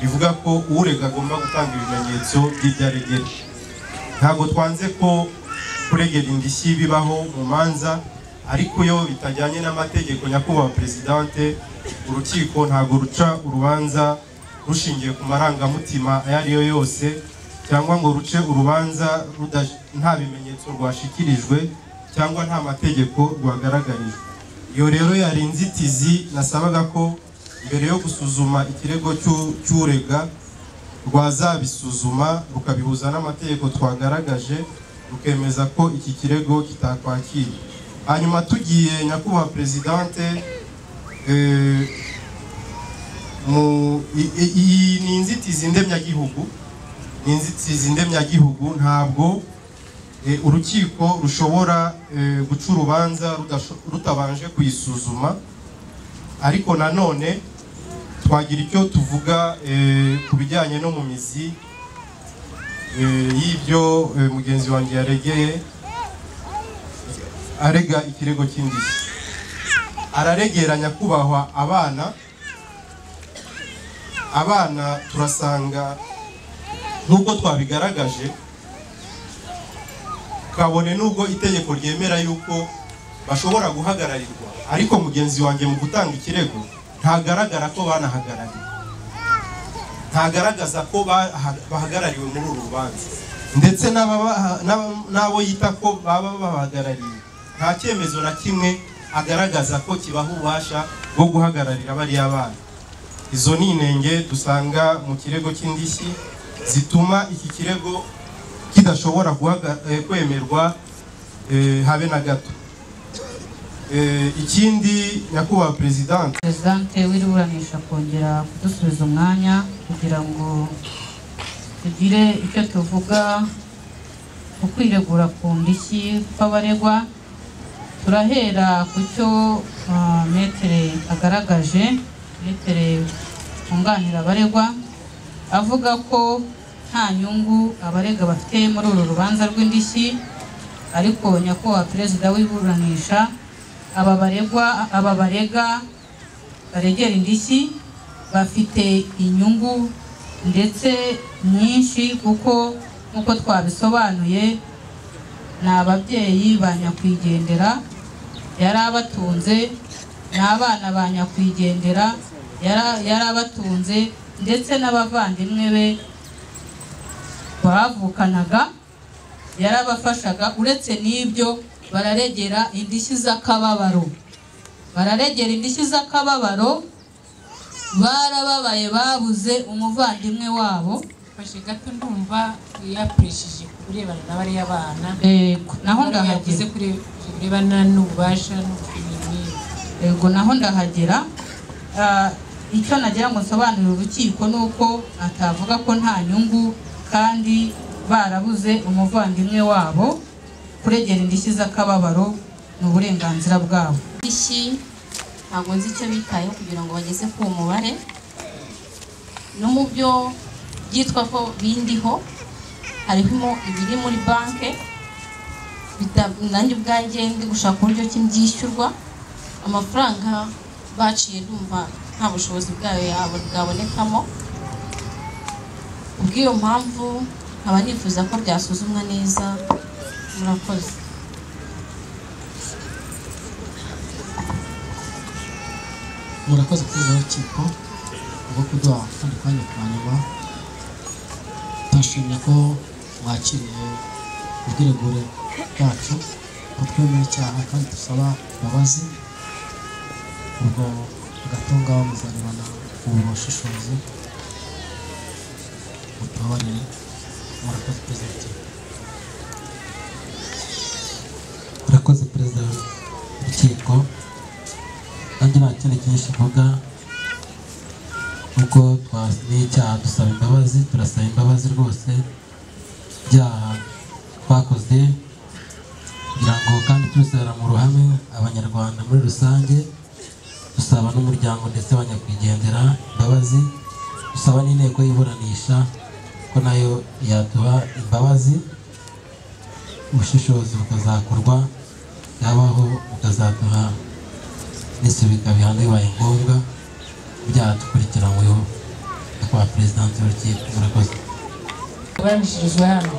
bivuga ko urega agomba gutanga ibimenyetso by'ibyo aregera. Ntabwo twanze ko kuregera indishyi bibaho mu manza, ariko iyo bitajyanye n'amategeko, nyakubahwa Perezidante, urukiko ntabwo ruca urubanza rushingiye ku marangamutima ayo ari yo yose, cyangwa ngo ruce urubanza nta bimenyetso rwashikirijwe cyangwa nta mategeko rwagaragarijwe. Iyo rero yari inzitizi nasabaga ko mbere yo gusuzuma ikirego cy'urega rwazabisuzuma, rukabihuza n'amategeko twagaragaje, rukemeza ko iki kirego kitakwakira. Hanyuma tugiye, nyakubahwa Perezidante, iyi ni inzitizi ndemyagihugu, ni inzitizi ndemyagihugu. Ntabwo urukiko rushobora guca urubanza rutabanje kuyisuzuma. Ariko nanone twagira icyo tuvuga ku bijyanye no mu mizi y'ibyo mugenzi wanjye yaregeye. Arega ikirego cy'indishyi, araregera, nyakubahwa, abana. Abana turasanga nk'uko twabigaragaje, kabone nubwo itegeko ryemera yuko bashobora guhagararirwa, ariko mugenzi wanjye mu gutanga ikirego ntagaragara ko banahagarariwe, ntagaragaza ko bahagarariwe muri uru rubanza. Ndetse n'abo yita ko baba babahagarariye, nta cyemezo na kimwe agaragaza ko kibaha ububasha bwo guhagararira bariya bana. Izo ni inenge dusanga mu kirego cy'indishyi zituma iki kirego kidashobora kwemerwa habe na gato. Ikindi, nyakubahwa Perezidante, Perezidante w'iburanisha kongera kudusubiza umwanya kugira ngo tugire icyo tuvuga ku kwiregura ku ndishyi kw'abaregwa. Turahera ku cyo maître agaragaje, maître wunganira abaregwa, avuga ko nta nyungu abarega bafite muri uru rubanza rw'indishyi. Ariko nyakubahwa perezida w'iburanisha, aba baregwa, aba barega baregera indishyi bafite inyungu ndetse nyinshi, kuko nk'uko twabisobanuye ni ababyeyi ba nyakwigendera yari abatunze, ni abana ba nyakwigendera yari abatunze, ndetse n'abavandimwe be bavukanaga yarabafashaga. Uretse n'ibyo bararegera indishyi z'akababaro, bararegera indishyi z'akababaro, barababaye babuze umuvandimwe wabo. Fashe gato ndumva yapreshije kurebana na bariya bana. Yego, naho ndahagera. Kurebana n'ububasha n'ubumenyi. Yego, naho ndahagera. Icyo nagira ngo nsobanurire urukiko nuko atavuga ko nta nyungu kandi barabuze umuvandimwe wabo. Kuregera indishyi z'akababaro ni uburenganzira bwabo. Indishyi ntabwo nzi icyo bitayeho kugira ngo bageze ku mubare, no mu byo byitwa ko bindiho harimo ibiri muri banke, nanjye ubwanjye ndi gushaka uburyo ki mbyishyurwa. Amafaranga baciye ndumva nta bushobozi bwayo bwabonekamo. Kubw'iyo mpamvu nkaba nifuza ko byasuzumwa neza. Murakoze. Murakoze perezida w'urukiko kubwo kuduha akandi kanya ka nyuma. Turashimye ko mwakiriye ubwiregure bwacu, ko twemeye icyaha kandi dusaba imbabazi. Ubwo agatunga muzarebana ubu bushishozi mutubabarire. Murakoze perezida w'urukiko. Murakoze perezida w'urukiko. Nanjye nta kindi cyinshi mvuga, kuko n'icyaha dusaba imbabazi, turasaba imbabazi rwose ibyaha twakoze, kugira ngo kandi tubisabira mu ruhame abanyarwanda muri rusange, dusaba n'umuryango ndetse abanyakwigendera imbabazi, dusaba n'inteko y'iburanisha ko nayo yaduha imbabazi, ubushishozi bukazakorwa, yabaho bukazaduha n'isubika bihano bibaye ngombwa ibyaha dukurikiranyweho. Nyakubahwa perezida w'urukiko, murakoze. Kuburanishirizwa hano.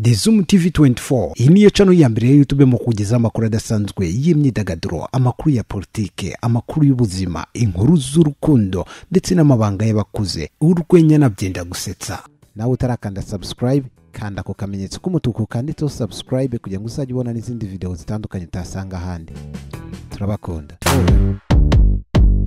The Zoom TV 24, iyi niyo channel ya mbere ya YouTube mu kugeza amakuru adasanzwe y'imyidagaduro, amakuru ya politike, amakuru y'ubuzima, inkuru z'urukundo ndetse n'amabanga y'abakuze, urwenya na byenda gusetsa. Nawe utarakanda subscribe, kanda ako kamenyetso k'umutuku kanditseho subscribe kugira ngo uzajye ubona n'izindi video zitandukanye utasanga ahandi. Turabakunda.